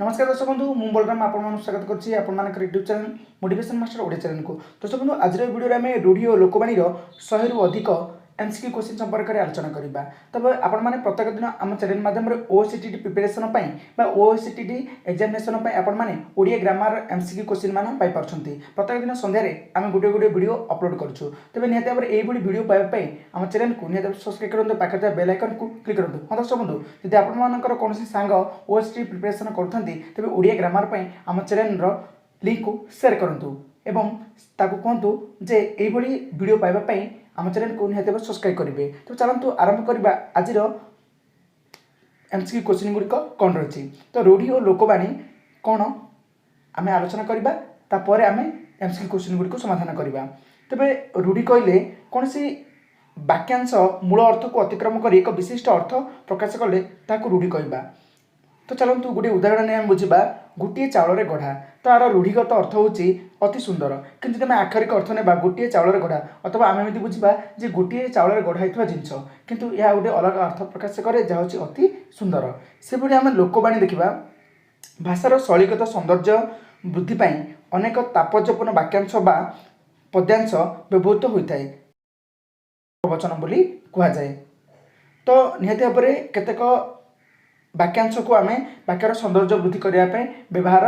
ନମସ୍କାର ଦର୍ଶକ ବନ୍ଧୁ, ମୁଁ ବଳରାମ ଆପଣମାନଙ୍କୁ ସ୍ୱାଗତ କରୁଛି ଆପଣମାନଙ୍କର YouTube channel motivation master Odia ଚ୍ୟାନେଲକୁ। ଦର୍ଶକ ବନ୍ଧୁ, ଆଜିର ଏହି ଭିଡ଼ିଓରେ ଆମେ ରୂଢ଼ି ଓ ଲୋକବାଣୀର 100ରୁ ଅଧିକ ଏମ୍ସିକ୍ୟୁ କୋଶ୍ଚିନ୍ ସମ୍ପର୍କରେ ଆଲୋଚନା କରିବା। ତେବେ ଆପଣମାନେ ପ୍ରତ୍ୟେକ ଦିନ ଆମ ଚ୍ୟାନେଲ୍ ମାଧ୍ୟମରେ ଓଏସଟିଟି ପ୍ରିପାରେସନ୍ ପାଇଁ ବା ଓଏସଟିଟି ଏକ୍ଜାମିନେସନ୍ ପାଇଁ ଆପଣମାନେ ଓଡ଼ିଆ ଗ୍ରାମାର ଏମ୍ସିକ୍ୟୁ କୋଶ୍ଚିନ୍ ମାନ ପାଇପାରୁଛନ୍ତି। ପ୍ରତ୍ୟେକ ଦିନ ସନ୍ଧ୍ୟାରେ ଆମେ ଗୋଟିଏ ଗୋଟିଏ ଭିଡ଼ିଓ ଅପଲୋଡ଼ କରୁଛୁ। ତେବେ ନିହାତି ଭାବରେ ଏଇଭଳି ଭିଡ଼ିଓ ପାଇବା ପାଇଁ ଆମ ଚ୍ୟାନେଲକୁ ନିହାତି ଭାବରେ ସବସ୍କ୍ରାଇବ୍ କରନ୍ତୁ, ପାଖରେ ଥିବା ବେଲ୍ ଆଇକନ୍କୁ କ୍ଲିକ୍ କରନ୍ତୁ। ହଁ ଦର୍ଶକ ବନ୍ଧୁ, ଯଦି ଆପଣମାନଙ୍କର କୌଣସି ସାଙ୍ଗ ଓଏସଟି ପ୍ରିପାରେସନ୍ କରୁଥାନ୍ତି, ତେବେ ଓଡ଼ିଆ ଗ୍ରାମାର ପାଇଁ ଆମ ଚ୍ୟାନେଲର ଲିଙ୍କକୁ ସେୟାର କରନ୍ତୁ ଏବଂ ତାକୁ କୁହନ୍ତୁ ଯେ ଏଇଭଳି ଭିଡ଼ିଓ ପାଇବା ପାଇଁ ଆମ ଚ୍ୟାନେଲକୁ ନିହାତି ଭାବେ ସବସ୍କ୍ରାଇବ୍ କରିବେ। ତ ଚାଲନ୍ତୁ ଆରମ୍ଭ କରିବା, ଆଜିର ଏମ୍ସିକ୍ୟୁ କୋଶ୍ଚିନ୍ ଗୁଡ଼ିକ କ'ଣ ରହିଛି। ତ ରୂଢ଼ି ଓ ଲୋକବାଣୀ କ'ଣ ଆମେ ଆଲୋଚନା କରିବା, ତାପରେ ଆମେ ଏମ୍ସିକ୍ୟୁ କୋଶ୍ଚିନ୍ ଗୁଡ଼ିକୁ ସମାଧାନ କରିବା। ତେବେ ରୂଢ଼ି କହିଲେ କୌଣସି ବାକ୍ୟାଂଶ ମୂଳ ଅର୍ଥକୁ ଅତିକ୍ରମ କରି ଏକ ବିଶିଷ୍ଟ ଅର୍ଥ ପ୍ରକାଶ କଲେ ତାହାକୁ ରୂଢ଼ି କହିବା। ତ ଚାଲନ୍ତୁ ଗୋଟିଏ ଉଦାହରଣ ନେଇ ଆମେ ବୁଝିବା। "ଗୋଟିଏ ଚାଉଳରେ ଗଢ଼ା", ତାର ରୂଢ଼ିଗତ ଅର୍ଥ ହେଉଛି ଅତି ସୁନ୍ଦର। କିନ୍ତୁ ଯଦି ଆମେ ଆକ୍ଷରିକ ଅର୍ଥ ନେବା, ଗୋଟିଏ ଚାଉଳରେ ଗଢ଼ା ଅଥବା ଆମେ ଏମିତି ବୁଝିବା ଯେ ଗୋଟିଏ ଚାଉଳରେ ଗଢ଼ା ହେଇଥିବା ଜିନିଷ। କିନ୍ତୁ ଏହା ଗୋଟେ ଅଲଗା ଅର୍ଥ ପ୍ରକାଶ କରେ, ଯାହା ହେଉଛି ଅତି ସୁନ୍ଦର। ସେଭଳି ଆମେ ଲୋକବାଣୀ ଦେଖିବା। ଭାଷାର ଶୈଳୀଗତ ସୌନ୍ଦର୍ଯ୍ୟ ବୃଦ୍ଧି ପାଇଁ ଅନେକ ତାତ୍ପର୍ଯ୍ୟପୂର୍ଣ୍ଣ ବାକ୍ୟାଂଶ ବା ପଦ୍ୟାଂଶ ବ୍ୟବହୃତ ହୋଇଥାଏ, ପ୍ରବଚନ ବୋଲି କୁହାଯାଏ। ତ ନିହାତି ଭାବରେ କେତେକ ବାକ୍ୟାଂଶକୁ ଆମେ ବାକ୍ୟର ସୌନ୍ଦର୍ଯ୍ୟ ବୃଦ୍ଧି କରିବା ପାଇଁ ବ୍ୟବହାର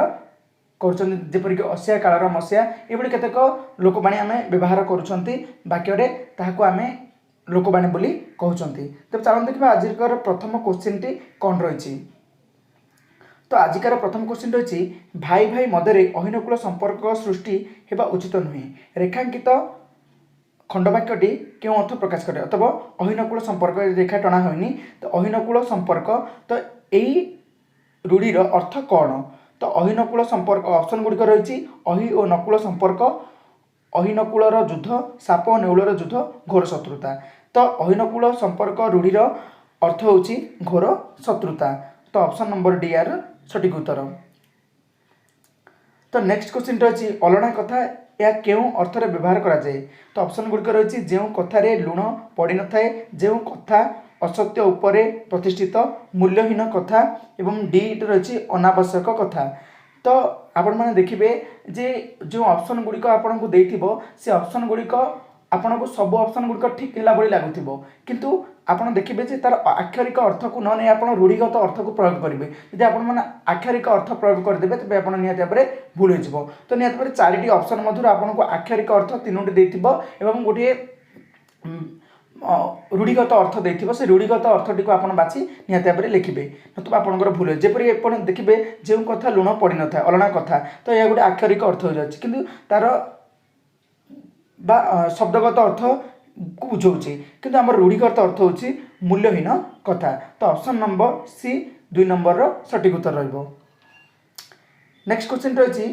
କରୁଛନ୍ତି, ଯେପରିକି "ଅସିଆ କାଳର ମସିଆ", ଏଭଳି କେତେକ ଲୋକବାଣୀ ଆମେ ବ୍ୟବହାର କରୁଛନ୍ତି ବାକ୍ୟରେ, ତାହାକୁ ଆମେ ଲୋକବାଣୀ ବୋଲି କହୁଛନ୍ତି। ତେବେ ଚାଲନ୍ତୁ ଦେଖିବା ଆଜିକାର ପ୍ରଥମ କୋଶ୍ଚିନ୍ଟି କ'ଣ ରହିଛି। ତ ଆଜିକାର ପ୍ରଥମ କୋଶ୍ଚିନ୍ ରହିଛି, "ଭାଇ ଭାଇ ମଧ୍ୟରେ ଅହିନକୁଳ ସମ୍ପର୍କ ସୃଷ୍ଟି ହେବା ଉଚିତ ନୁହେଁ" ରେଖାଙ୍କିତ ଖଣ୍ଡବାକ୍ୟଟି କେଉଁ ଅର୍ଥ ପ୍ରକାଶ କରେ? ଅଥବା ଅହିନକୁଳ ସମ୍ପର୍କ, ରେଖା ଟଣା ହୋଇନି, ତ ଅହିନକୁଳ ସମ୍ପର୍କ, ତ ଏଇ ରୂଢ଼ିର ଅର୍ଥ କ'ଣ? ତ ଅହିନକୁଳ ସମ୍ପର୍କ, ଅପସନ୍ ଗୁଡ଼ିକ ରହିଛି ଅହି ଓ ନକୁଳ ସମ୍ପର୍କ, ଅହିନକୁଳର ଯୁଦ୍ଧ, ସାପ ଓ ନେଉଳର ଯୁଦ୍ଧ, ଘୋର ଶତ୍ରୁତା। ତ ଅହିନକୁଳ ସମ୍ପର୍କ ରୂଢ଼ିର ଅର୍ଥ ହେଉଛି ଘୋର ଶତ୍ରୁତା। ତ ଅପସନ୍ ନମ୍ବର ଡି ୟାର ସଠିକ୍ ଉତ୍ତର। ତ ନେକ୍ସଟ କ୍ୱେଶ୍ଚିନ୍ ରହିଛି, "ଅଲଣା କଥା", ଏହା କେଉଁ ଅର୍ଥରେ ବ୍ୟବହାର କରାଯାଏ? ତ ଅପସନ୍ ଗୁଡ଼ିକ ରହିଛି ଯେଉଁ କଥାରେ ଲୁଣ ପଡ଼ିନଥାଏ, ଯେଉଁ କଥା ଅସତ୍ୟ ଉପରେ ପ୍ରତିଷ୍ଠିତ, ମୂଲ୍ୟହୀନ କଥା ଏବଂ ଡି ରହିଛି ଅନାବଶ୍ୟକ କଥା। ତ ଆପଣମାନେ ଦେଖିବେ ଯେ ଯେଉଁ ଅପସନ୍ ଗୁଡ଼ିକ ଆପଣଙ୍କୁ ଦେଇଥିବ, ସେ ଅପସନ୍ ଗୁଡ଼ିକ ଆପଣଙ୍କୁ ସବୁ ଅପସନ୍ ଗୁଡ଼ିକ ଠିକ୍ ହେଲା ଭଳି ଲାଗୁଥିବ। କିନ୍ତୁ ଆପଣ ଦେଖିବେ ଯେ ତାର ଆକ୍ଷରିକ ଅର୍ଥକୁ ନ ନେଇ ଆପଣ ରୂଢ଼ିଗତ ଅର୍ଥକୁ ପ୍ରୟୋଗ କରିବେ। ଯଦି ଆପଣମାନେ ଆକ୍ଷରିକ ଅର୍ଥ ପ୍ରୟୋଗ କରିଦେବେ, ତେବେ ଆପଣ ନିହାତି ଭାବରେ ଭୁଲ ହେଇଯିବ। ତ ନିହାତି ଭାବରେ ଚାରିଟି ଅପସନ୍ ମଧ୍ୟରୁ ଆପଣଙ୍କୁ ଆକ୍ଷରିକ ଅର୍ଥ ତିନୋଟି ଦେଇଥିବ ଏବଂ ଗୋଟିଏ ରୂଢ଼ିଗତ ଅର୍ଥ ଦେଇଥିବ। ସେ ରୂଢ଼ିଗତ ଅର୍ଥଟିକୁ ଆପଣ ବାଛି ନିହାତି ଭାବରେ ଲେଖିବେ, ନତୁବା ଆପଣଙ୍କର ଭୁଲ ହେବ। ଯେପରି ଆପଣ ଦେଖିବେ, ଯେଉଁ କଥା ଲୁଣ ପଡ଼ିନଥାଏ, ଅଲଣା କଥା, ତ ଏହା ଗୋଟେ ଆକ୍ଷରିକ ଅର୍ଥ ହୋଇଯାଉଛି, କିନ୍ତୁ ତାର ବା ଶବ୍ଦଗତ ଅର୍ଥକୁ ବୁଝାଉଛି। କିନ୍ତୁ ଆମର ରୂଢ଼ିଗତ ଅର୍ଥ ହେଉଛି ମୂଲ୍ୟହୀନ କଥା। ତ ଅପସନ୍ ନମ୍ବର ସି ଦୁଇ ନମ୍ବରର ସଠିକ୍ ଉତ୍ତର ରହିବ। ନେକ୍ସଟ କ୍ୱେଶ୍ଚିନ୍ ରହିଛି,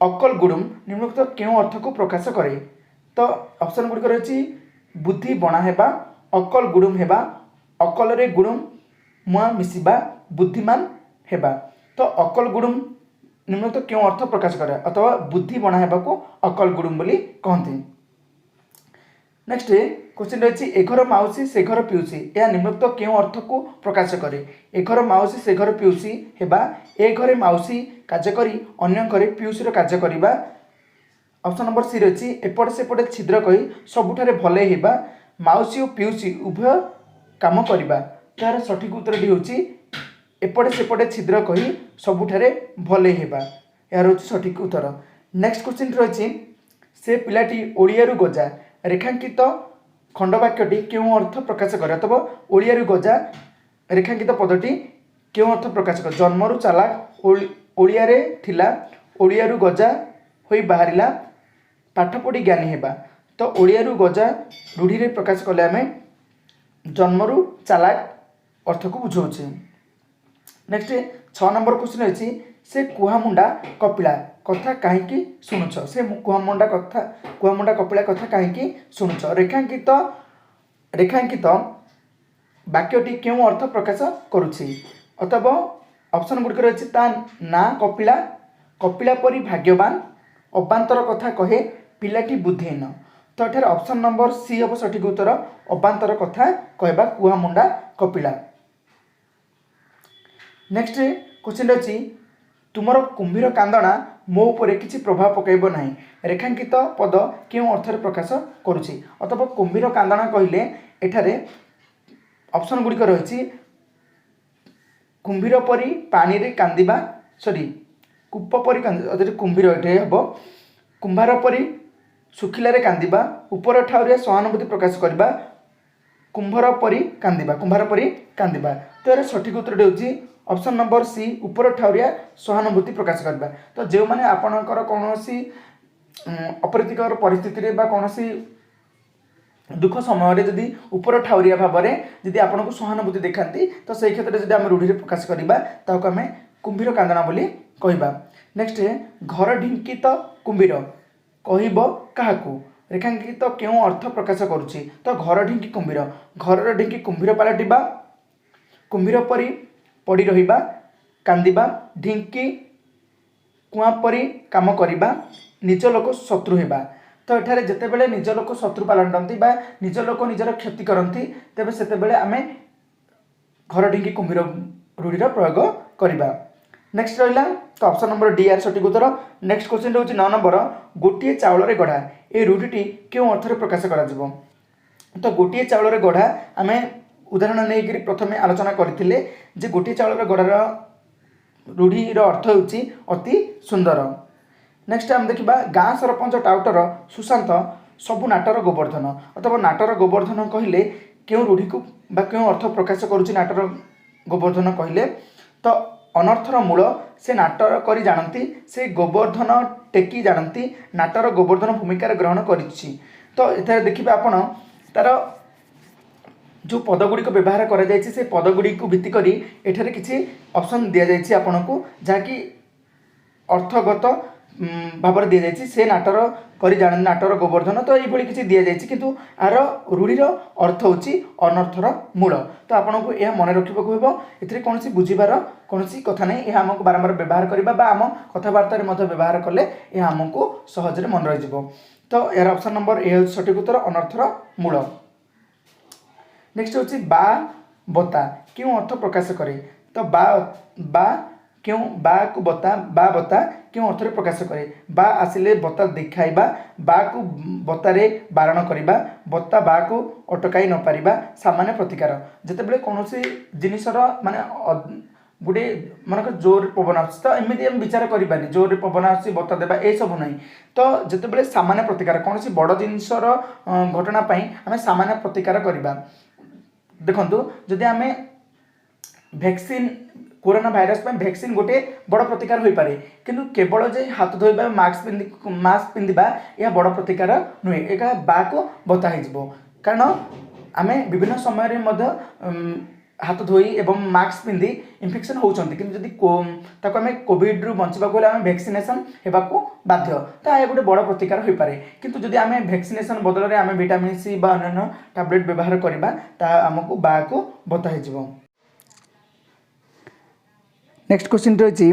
"ଅକଲ ଗୁଡ଼ୁମ" ନିମ୍ନୋକ୍ତ କେଉଁ ଅର୍ଥକୁ ପ୍ରକାଶ କରେ? ତ ଅପସନ୍ ଗୁଡ଼ିକ ରହିଛି ବୁଦ୍ଧି ବଣା ହେବା, ଅକଲ ଗୁଡ଼ୁମ ହେବା, ଅକଲରେ ଗୁଡ଼ୁମ ମୁଆଁ ମିଶିବା, ବୁଦ୍ଧିମାନ ହେବା। ତ ଅକଲ ଗୁଡ଼ୁମ ନିମ୍ନୋକ୍ତ କେଉଁ ଅର୍ଥ ପ୍ରକାଶ କରେ? ଅଥବା ବୁଦ୍ଧି ବଣା ହେବାକୁ ଅକଲ ଗୁଡ଼ୁମ ବୋଲି କହନ୍ତି। ନେକ୍ସଟ କ୍ୱେଶ୍ଚିନ୍ ରହିଛି, "ଏ ଘର ମାଉସୀ ସେ ଘର ପିଉସୀ", ଏହା ନିମ୍ନୋକ୍ତ କେଉଁ ଅର୍ଥକୁ ପ୍ରକାଶ କରେ? ଏ ଘର ମାଉସୀ ସେ ଘର ପିଉସୀ ହେବା, ଏ ଘରେ ମାଉସୀ କାର୍ଯ୍ୟ କରି ଅନ୍ୟ ଘରେ ପିଉସୀର କାର୍ଯ୍ୟ କରିବା। ଅପସନ୍ ନମ୍ବର ସି ରହିଛି ଏପଟେ ସେପଟେ ଛିଦ୍ର କହି ସବୁଠାରେ ଭଲେଇ ହେବା, ମାଉସୀ ଓ ପିଉସୀ ଉଭୟ କାମ କରିବା। ଏହାର ସଠିକ୍ ଉତ୍ତରଟି ହେଉଛି ଏପଟେ ସେପଟେ ଛିଦ୍ର କହି ସବୁଠାରେ ଭଲେଇ ହେବା। ଏହାର ହେଉଛି ସଠିକ୍ ଉତ୍ତର। ନେକ୍ସଟ କ୍ୱେଶ୍ଚିନ୍ ରହିଛି, "ସେ ପିଲାଟି ଓଳିଆରୁ ଗଜା" ରେଖାଙ୍କିତ ଖଣ୍ଡବାକ୍ୟଟି କେଉଁ ଅର୍ଥ ପ୍ରକାଶ କରେ? ଅଥବା "ଓଳିଆରୁ ଗଜା" ରେଖାଙ୍କିତ ପଦଟି କେଉଁ ଅର୍ଥ ପ୍ରକାଶ କରେ? ଜନ୍ମରୁ ଚାଲାକ, ଓଳିଆରେ ଥିଲା, ଓଳିଆରୁ ଗଜା ହୋଇ ବାହାରିଲା, ପାଠ ପଢ଼ି ଜ୍ଞାନୀ ହେବା। ତ ଓଳିଆରୁ ଗଜା ରୂଢ଼ିରେ ପ୍ରକାଶ କଲେ ଆମେ ଜନ୍ମରୁ ଚାଲାକ ଅର୍ଥକୁ ବୁଝାଉଛି। ନେକ୍ସଟ 6 ନମ୍ବର କ୍ୱେଶ୍ଚିନ୍ ଅଛି, "ସେ କୁହାମୁଣ୍ଡା କପିଳା କଥା କାହିଁକି ଶୁଣୁଛ?" ସେ କୁହାମୁଣ୍ଡା କଥା, କୁହାମୁଣ୍ଡା କପିଳା କଥା କାହିଁକି ଶୁଣୁଛ? ରେଖାଙ୍କିତ ବାକ୍ୟଟି କେଉଁ ଅର୍ଥ ପ୍ରକାଶ କରୁଛି? ଅଥବା ଅପସନ୍ ଗୁଡ଼ିକ ରହିଛି ତା ନାଁ କପିଳା, କପିଳା ପରି ଭାଗ୍ୟବାନ, ଅବାନ୍ତର କଥା କହେ, ପିଲାଟି ବୁଦ୍ଧିହୀନ। ତ ଏଠାରେ ଅପସନ୍ ନମ୍ବର ସି ହେବ ସଠିକ୍ ଉତ୍ତର, ଅବାନ୍ତର କଥା କହିବା, କୁହାମୁଣ୍ଡା କପିଳା। ନେକ୍ସଟ କ୍ୱେଶ୍ଚିନ୍ ଅଛି, ତୁମର କୁମ୍ଭୀର କାନ୍ଦଣା ମୋ ଉପରେ କିଛି ପ୍ରଭାବ ପକାଇବ ନାହିଁ, ରେଖାଙ୍କିତ ପଦ କେଉଁ ଅର୍ଥରେ ପ୍ରକାଶ କରୁଛି? ଅଥବା କୁମ୍ଭୀର କାନ୍ଦଣା କହିଲେ ଏଠାରେ ଅପସନ୍ ଗୁଡ଼ିକ ରହିଛି କୁମ୍ଭୀର ପରି ପାଣିରେ କାନ୍ଦିବା, ସରି, କୂପ ପରି କାନ୍ଦି, କୁମ୍ଭୀର ଏଠି ହେବ, କୁମ୍ଭାର ପରି ଶୁଖିଲାରେ କାନ୍ଦିବା, ଉପର ଠାଉରେ ସହାନୁଭୂତି ପ୍ରକାଶ କରିବା, କୁମ୍ଭର ପରି କାନ୍ଦିବା, କୁମ୍ଭାର ପରି କାନ୍ଦିବା। ତ ଏହାର ସଠିକ୍ ଉତ୍ତରଟି ହେଉଛି ଅପସନ୍ ନମ୍ବର ସି, ଉପର ଠାଉରିଆ ସହାନୁଭୂତି ପ୍ରକାଶ କରିବା। ତ ଯେଉଁମାନେ ଆପଣଙ୍କର କୌଣସି ଅପ୍ରୀତିକର ପରିସ୍ଥିତିରେ ବା କୌଣସି ଦୁଃଖ ସମୟରେ ଯଦି ଉପର ଠାଉରିଆ ଭାବରେ ଯଦି ଆପଣଙ୍କୁ ସହାନୁଭୂତି ଦେଖାନ୍ତି, ତ ସେଇ କ୍ଷେତ୍ରରେ ଯଦି ଆମେ ରୂଢ଼ିରେ ପ୍ରକାଶ କରିବା, ତାହାକୁ ଆମେ କୁମ୍ଭୀର କାନ୍ଦଣା ବୋଲି କହିବା। ନେକ୍ସଟ, ଘର ଢିଙ୍କି ତ କୁମ୍ଭୀର କହିବ କାହାକୁ, ରେଖାଙ୍କିତ କେଉଁ ଅର୍ଥ ପ୍ରକାଶ କରୁଛି? ତ ଘର ଢିଙ୍କି କୁମ୍ଭୀର, ଘରର ଢିଙ୍କି କୁମ୍ଭୀର ପାଲଟିବା, କୁମ୍ଭୀର ପରି ପଡ଼ି ରହିବା, କାନ୍ଦିବା, ଢିଙ୍କି କୁଆଁ ପରି କାମ କରିବା, ନିଜ ଲୋକ ଶତ୍ରୁ ହେବା। ତ ଏଠାରେ ଯେତେବେଳେ ନିଜ ଲୋକ ଶତ୍ରୁ ପାଲଟନ୍ତି ବା ନିଜ ଲୋକ ନିଜର କ୍ଷତି କରନ୍ତି, ତେବେ ସେତେବେଳେ ଆମେ ଘର ଢିଙ୍କି କୁମ୍ଭୀର ରୂଢ଼ିର ପ୍ରୟୋଗ କରିବା। ନେକ୍ସଟ ରହିଲା, ତ ଅପସନ୍ ନମ୍ବର ଡି ଆର ସଠିକ୍ ଉତ୍ତର। ନେକ୍ସଟ କ୍ୱେଶ୍ଚିନ୍ ରହୁଛି 9 ନମ୍ବର, ଗୋଟିଏ ଚାଉଳରେ ଗଢ଼ା, ଏ ରୂଢ଼ିଟି କେଉଁ ଅର୍ଥରେ ପ୍ରକାଶ କରାଯିବ? ତ ଗୋଟିଏ ଚାଉଳରେ ଗଢ଼ା ଆମେ ଉଦାହରଣ ନେଇକରି ପ୍ରଥମେ ଆଲୋଚନା କରିଥିଲେ ଯେ ଗୋଟିଏ ଚାଉଳରେ ଗଢ଼ାର ରୂଢ଼ିର ଅର୍ଥ ହେଉଛି ଅତି ସୁନ୍ଦର। ନେକ୍ସଟ ଆମେ ଦେଖିବା, ଗାଁ ସରପଞ୍ଚ ଟାଉଟର ସୁଶାନ୍ତ ସବୁ ନାଟର ଗୋବର୍ଦ୍ଧନ। ଅଥବା ନାଟର ଗୋବର୍ଦ୍ଧନ କହିଲେ କେଉଁ ରୂଢ଼ିକୁ ବା କେଉଁ ଅର୍ଥ ପ୍ରକାଶ କରୁଛି ନାଟର ଗୋବର୍ଦ୍ଧନ କହିଲେ? ତ ଅନର୍ଥର ମୂଳ, ସେ ନାଟକ କରି ଜାଣନ୍ତି, ସେ ଗୋବର୍ଦ୍ଧନ ଟେକି ଜାଣନ୍ତି, ନାଟର ଗୋବର୍ଦ୍ଧନ ଭୂମିକାରେ ଗ୍ରହଣ କରିଛି। ତ ଏଠାରେ ଦେଖିବେ ଆପଣ, ତାର ଯେଉଁ ପଦ ଗୁଡ଼ିକ ବ୍ୟବହାର କରାଯାଇଛି, ସେ ପଦ ଗୁଡ଼ିକୁ ଭିତ୍ତି କରି ଏଠାରେ କିଛି ଅପସନ୍ ଦିଆଯାଇଛି ଆପଣଙ୍କୁ, ଯାହାକି ଅର୍ଥଗତ ଭାବରେ ଦିଆଯାଇଛି। ସେ ନାଟର କରି ଜାଣନ୍ତି, ନାଟର ଗୋବର୍ଦ୍ଧନ, ତ ଏଇଭଳି କିଛି ଦିଆଯାଇଛି। କିନ୍ତୁ ଆର ରୂଢ଼ିର ଅର୍ଥ ହେଉଛି ଅନର୍ଥର ମୂଳ। ତ ଆପଣଙ୍କୁ ଏହା ମନେ ରଖିବାକୁ ହେବ। ଏଥିରେ କୌଣସି ବୁଝିବାର କୌଣସି କଥା ନାହିଁ। ଏହା ଆମକୁ ବାରମ୍ବାର ବ୍ୟବହାର କରିବା ବା ଆମ କଥାବାର୍ତ୍ତାରେ ମଧ୍ୟ ବ୍ୟବହାର କଲେ ଏହା ଆମକୁ ସହଜରେ ମନେ ରହିଯିବ। ତ ଏହାର ଅପସନ୍ ନମ୍ବର ଏ ହେଉଛି ସଠିକ୍ ଉତ୍ତର, ଅନର୍ଥର ମୂଳ। ନେକ୍ସଟ ହେଉଛି, ବା ବତା କେଉଁ ଅର୍ଥ ପ୍ରକାଶ କରେ? ତ ବା ବା କେଉଁ ବାକୁ ବତା, ବା ବତା କେଉଁ ଅର୍ଥରେ ପ୍ରକାଶ କରେ? ବା ଆସିଲେ ବତା ଦେଖାଇବା, ବାକୁ ବତାରେ ବାରଣ କରିବା, ବତା ବାକୁ ଅଟକାଇ ନପାରିବା, ସାମାନ୍ୟ ପ୍ରତିକାର। ଯେତେବେଳେ କୌଣସି ଜିନିଷର ମାନେ ଗୋଟେ ମନେକର ଜୋରରେ ପବନ ଆସୁଛି, ତ ଏମିତି ଆମେ ବିଚାର କରିବାନି ଜୋରରେ ପବନ ଆସୁଛି ବତା ଦେବା, ଏସବୁ ନାହିଁ। ତ ଯେତେବେଳେ ସାମାନ୍ୟ ପ୍ରତିକାର, କୌଣସି ବଡ଼ ଜିନିଷର ଘଟଣା ପାଇଁ ଆମେ ସାମାନ୍ୟ ପ୍ରତିକାର କରିବା। ଦେଖନ୍ତୁ, ଯଦି ଆମେ ଭ୍ୟାକ୍ସିନ୍, କୋରୋନା ଭାଇରସ୍ ପାଇଁ ଭ୍ୟାକ୍ସିନ୍ ଗୋଟିଏ ବଡ଼ ପ୍ରତିକାର ହୋଇପାରେ, କିନ୍ତୁ କେବଳ ଯେ ହାତ ଧୋଇବା, ମାସ୍କ ପିନ୍ଧିବା ଏହା ବଡ଼ ପ୍ରତିକାର ନୁହେଁ। ଏହା ବାକୁ ବତା ହେଇଯିବ, କାରଣ ଆମେ ବିଭିନ୍ନ ସମୟରେ ମଧ୍ୟ ହାତ ଧୋଇ ଏବଂ ମାସ୍କ ପିନ୍ଧି ଇନଫେକ୍ସନ୍ ହେଉଛନ୍ତି। କିନ୍ତୁ ଯଦି ତାକୁ ଆମେ କୋଭିଡ଼ରୁ ବଞ୍ଚିବାକୁ ହେଲେ ଆମେ ଭ୍ୟାକ୍ସିନେସନ୍ ହେବାକୁ ବାଧ୍ୟ। ତ ଏହା ଗୋଟେ ବଡ଼ ପ୍ରତିକାର ହୋଇପାରେ, କିନ୍ତୁ ଯଦି ଆମେ ଭ୍ୟାକ୍ସିନେସନ୍ ବଦଳରେ ଆମେ ଭିଟାମିନ୍ ସି ବା ଅନ୍ୟାନ୍ୟ ଟାବଲେଟ୍ ବ୍ୟବହାର କରିବା, ତାହା ଆମକୁ ବାକୁ ବତା ହେଇଯିବ। ନେକ୍ସଟ କ୍ୱେଶ୍ଚିନ୍ ରହିଛି,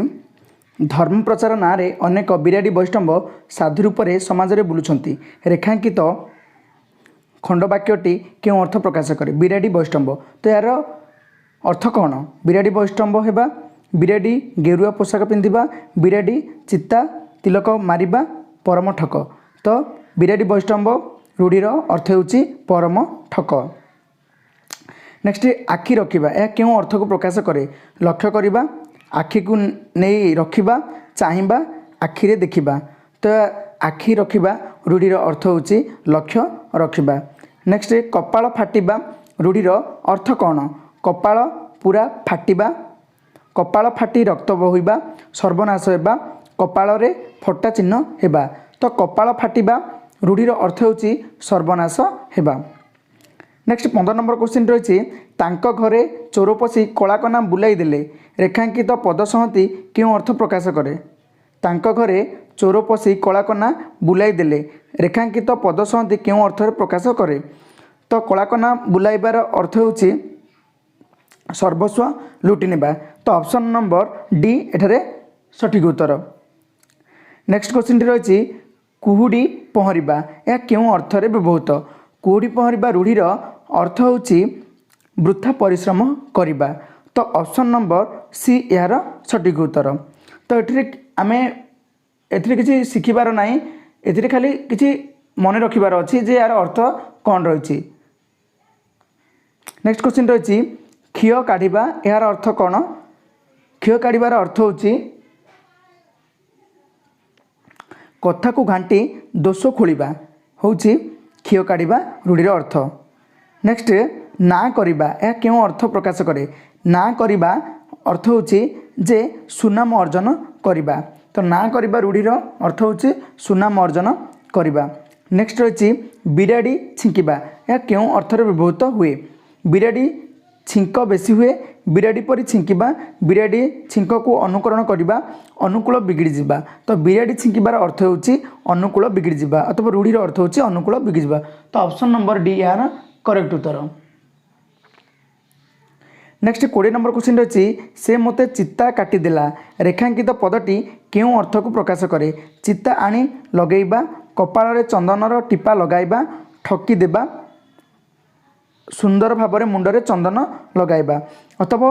ଧର୍ମ ପ୍ରଚାର ନାଁରେ ଅନେକ ବିରାଡ଼ି ବୈଷ୍ଣବ ସାଧୁ ରୂପରେ ସମାଜରେ ବୁଲୁଛନ୍ତି, ରେଖାଙ୍କିତ ଖଣ୍ଡବାକ୍ୟଟି କେଉଁ ଅର୍ଥ ପ୍ରକାଶ କରେ? ବିରାଡ଼ି ବୈଷ୍ଣବ, ତ ଏହାର ଅର୍ଥ କ'ଣ? ବିରାଡ଼ି ବୈଷ୍ଣବ ହେବା, ବିରାଡ଼ି ଗେରୁଆ ପୋଷାକ ପିନ୍ଧିବା, ବିରାଡ଼ି ଚିତା ତିଲକ ମାରିବା, ପରମ ଠକ। ତ ବିରାଡ଼ି ବୈଷ୍ଣବ ରୂଢ଼ିର ଅର୍ଥ ହେଉଛି ପରମ ଠକ। ନେକ୍ସଟ, ଆଖି ରଖିବା, ଏହା କେଉଁ ଅର୍ଥକୁ ପ୍ରକାଶ କରେ? ଲକ୍ଷ୍ୟ କରିବା, ଆଖିକୁ ନେଇ ରଖିବା, ଚାହିଁବା, ଆଖିରେ ଦେଖିବା। ତ ଆଖି ରଖିବା ରୂଢ଼ିର ଅର୍ଥ ହେଉଛି ଲକ୍ଷ୍ୟ ରଖିବା। ନେକ୍ସଟ, କପାଳ ଫାଟିବା ରୂଢ଼ିର ଅର୍ଥ କ'ଣ? କପାଳ ପୁରା ଫାଟିବା, କପାଳ ଫାଟି ରକ୍ତ ବୋହିବା, ସର୍ବନାଶ ହେବା, କପାଳରେ ଫଟା ଚିହ୍ନ ହେବା। ତ କପାଳ ଫାଟିବା ରୂଢ଼ିର ଅର୍ଥ ହେଉଛି ସର୍ବନାଶ ହେବା। ନେକ୍ସଟ 15 ନମ୍ବର କ୍ୱେଶ୍ଚିନ୍ ରହିଛି, ତାଙ୍କ ଘରେ ଚୋର ପଶି କଳାକନା ବୁଲାଇ ଦେଲେ, ରେଖାଙ୍କିତ ପଦ ସଂହତି କେଉଁ ଅର୍ଥ ପ୍ରକାଶ କରେ? ତାଙ୍କ ଘରେ ଚୋର ପଶି କଳାକନା ବୁଲାଇ ଦେଲେ, ରେଖାଙ୍କିତ ପଦ ସଂହତି କେଉଁ ଅର୍ଥରେ ପ୍ରକାଶ କରେ? ତ କଳାକନା ବୁଲାଇବାର ଅର୍ଥ ହେଉଛି ସର୍ବସ୍ୱ ଲୁଟି ନେବା। ତ ଅପସନ୍ ନମ୍ବର ଡି ଏଠାରେ ସଠିକ୍ ଉତ୍ତର। ନେକ୍ସଟ କ୍ୱେଶ୍ଚିନ୍ଟି ରହିଛି, କୁହୁଡ଼ି ପହଁରିବା, ଏହା କେଉଁ ଅର୍ଥରେ ବ୍ୟବହୃତ? କୁହୁଡ଼ି ପହଁରିବା ରୂଢ଼ିର ଅର୍ଥ ହେଉଛି ବୃଥା ପରିଶ୍ରମ କରିବା। ତ ଅପସନ୍ ନମ୍ବର ସି ଏହାର ସଠିକ୍ ଉତ୍ତର। ତ ଏଥିରେ ଆମେ ଏଥିରେ କିଛି ଶିଖିବାର ନାହିଁ, ଏଥିରେ ଖାଲି କିଛି ମନେ ରଖିବାର ଅଛି ଯେ ଏହାର ଅର୍ଥ କ'ଣ ରହିଛି। ନେକ୍ସଟ କ୍ୱେଶ୍ଚିନ୍ ରହିଛି ଖିଅ କାଢ଼ିବା, ଏହାର ଅର୍ଥ କ'ଣ? ଖିଅ କାଢ଼ିବାର ଅର୍ଥ ହେଉଛି କଥାକୁ ଘାଣ୍ଟି ଦୋଷ ଖୋଳିବା ହେଉଛି ଖିଅ କାଢ଼ିବା ରୂଢ଼ିର ଅର୍ଥ। ନେକ୍ସଟ ନା କରିବା, ଏହା କେଉଁ ଅର୍ଥ ପ୍ରକାଶ କରେ? ନା କରିବା ଅର୍ଥ ହେଉଛି ଯେ ସୁନାମ ଅର୍ଜନ କରିବା। ତ ନା କରିବା ରୂଢ଼ିର ଅର୍ଥ ହେଉଛି ସୁନାମ ଅର୍ଜନ କରିବା। ନେକ୍ସଟ ରହିଛି ବିରାଡ଼ି ଛିଙ୍କିବା, ଏହା କେଉଁ ଅର୍ଥରେ ବ୍ୟବହୃତ ହୁଏ? ବିରାଡ଼ି ଛିଙ୍କ ବେଶୀ ହୁଏ, ବିରାଡ଼ି ପରି ଛିଙ୍କିବା, ବିରାଡ଼ି ଛିଙ୍କକୁ ଅନୁକରଣ କରିବା, ଅନୁକୂଳ ବିଗିଡ଼ିଯିବା। ତ ବିରାଡ଼ି ଛିଙ୍କିବାର ଅର୍ଥ ହେଉଛି ଅନୁକୂଳ ବିଗିଡ଼ିଯିବା ଅଥବା ରୂଢ଼ିର ଅର୍ଥ ହେଉଛି ଅନୁକୂଳ ବିଗିଡ଼ିଯିବା। ତ ଅପସନ୍ ନମ୍ବର ଡି ଏହାର କରେକ୍ଟ ଉତ୍ତର। ନେକ୍ସଟ 20 ନମ୍ବର କ୍ୱେଶ୍ଚିନ୍ ରହିଛି ସେ ମୋତେ ଚିତା କାଟିଦେଲା, ରେଖାଙ୍କିତ ପଦଟି କେଉଁ ଅର୍ଥକୁ ପ୍ରକାଶ କରେ? ଚିତା ଆଣି ଲଗାଇବା, କପାଳରେ ଚନ୍ଦନର ଟିପା ଲଗାଇବା, ଠକି ଦେବା, ସୁନ୍ଦର ଭାବରେ ମୁଣ୍ଡରେ ଚନ୍ଦନ ଲଗାଇବା। ଅଥବା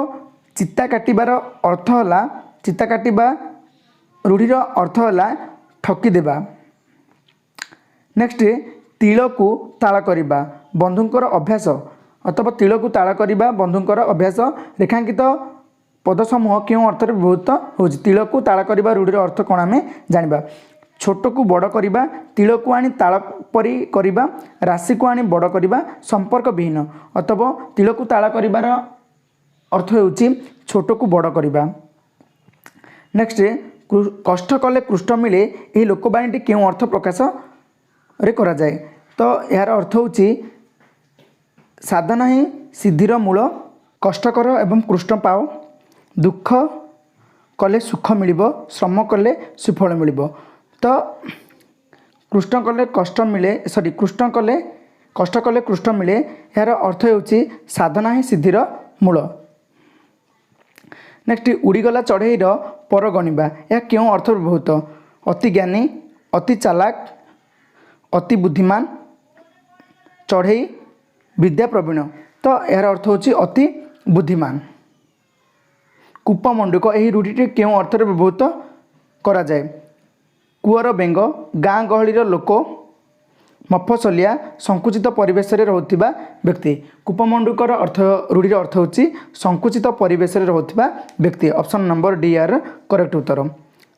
ଚିତା କାଟିବାର ଅର୍ଥ ହେଲା, ଚିତା କାଟିବା ରୂଢ଼ିର ଅର୍ଥ ହେଲା ଠକିଦେବା। ନେକ୍ସଟ ତିଳକୁ ତାଳ କରିବା ବନ୍ଧୁଙ୍କର ଅଭ୍ୟାସ, ଅଥବା ତିଳକୁ ତାଳ କରିବା ବନ୍ଧୁଙ୍କର ଅଭ୍ୟାସ, ରେଖାଙ୍କିତ ପଦସମୂହ କେଉଁ ଅର୍ଥରେ ବ୍ୟବହୃତ ହେଉଛି? ତିଳକୁ ତାଳ କରିବା ରୂଢ଼ିର ଅର୍ଥ କ'ଣ ଆମେ ଜାଣିବା। ଛୋଟକୁ ବଡ଼ କରିବା, ତିଳକୁ ଆଣି ତାଳ ପରି କରିବା, ରାଶିକୁ ଆଣି ବଡ଼ କରିବା, ସମ୍ପର୍କ ବିହୀନ। ଅଥବା ତିଳକୁ ତାଳ କରିବାର ଅର୍ଥ ହେଉଛି ଛୋଟକୁ ବଡ଼ କରିବା। ନେକ୍ସଟ କଷ୍ଟ କଲେ କୃଷ୍ଟ ମିଳେ, ଏହି ଲୋକବାଣୀଟି କେଉଁ ଅର୍ଥ ପ୍ରକାଶରେ କରାଯାଏ? ତ ଏହାର ଅର୍ଥ ହେଉଛି ସାଧନା ହିଁ ସିଦ୍ଧିର ମୂଳ, କଷ୍ଟ କର ଏବଂ କୃଷ୍ଣ ପାଅ, ଦୁଃଖ କଲେ ସୁଖ ମିଳିବ, ଶ୍ରମ କଲେ ସୁଫଳ ମିଳିବ। ତ କୃଷ୍ଣ କଲେ କଷ୍ଟ ମିଳେ, ସରି କୃଷ୍ଣ କଲେ କଷ୍ଟ କଲେ କୃଷ୍ଣ ମିଳେ, ଏହାର ଅର୍ଥ ହେଉଛି ସାଧନା ହିଁ ସିଦ୍ଧିର ମୂଳ। ନେକ୍ସଟ ଉଡ଼ିଗଲା ଚଢ଼େଇର ପର ଗଣିବା, ଏହା କେଉଁ ଅର୍ଥ ବ୍ୟବହୃତ? ଅତି ଜ୍ଞାନୀ, ଅତି ଚାଲାକ, ଅତି ବୁଦ୍ଧିମାନ, ଚଢ଼େଇ ବିଦ୍ୟା ପ୍ରବୀଣ। ତ ଏହାର ଅର୍ଥ ହେଉଛି ଅତି ବୁଦ୍ଧିମାନ। କୂପମଣ୍ଡୁକ ଏହି ରୂଢ଼ିଟି କେଉଁ ଅର୍ଥରେ ବ୍ୟବହୃତ କରାଯାଏ? କୂଅର ବେଙ୍ଗ, ଗାଁ ଗହଳିର ଲୋକ, ମଫସଲିଆ, ସଂକୁଚିତ ପରିବେଶରେ ରହୁଥିବା ବ୍ୟକ୍ତି। କୂପମଣ୍ଡୁକର ଅର୍ଥ ରୂଢ଼ିର ଅର୍ଥ ହେଉଛି ସଂକୁଚିତ ପରିବେଶରେ ରହୁଥିବା ବ୍ୟକ୍ତି। ଅପସନ୍ ନମ୍ବର ଡି ଏହାର କରେକ୍ଟ ଉତ୍ତର।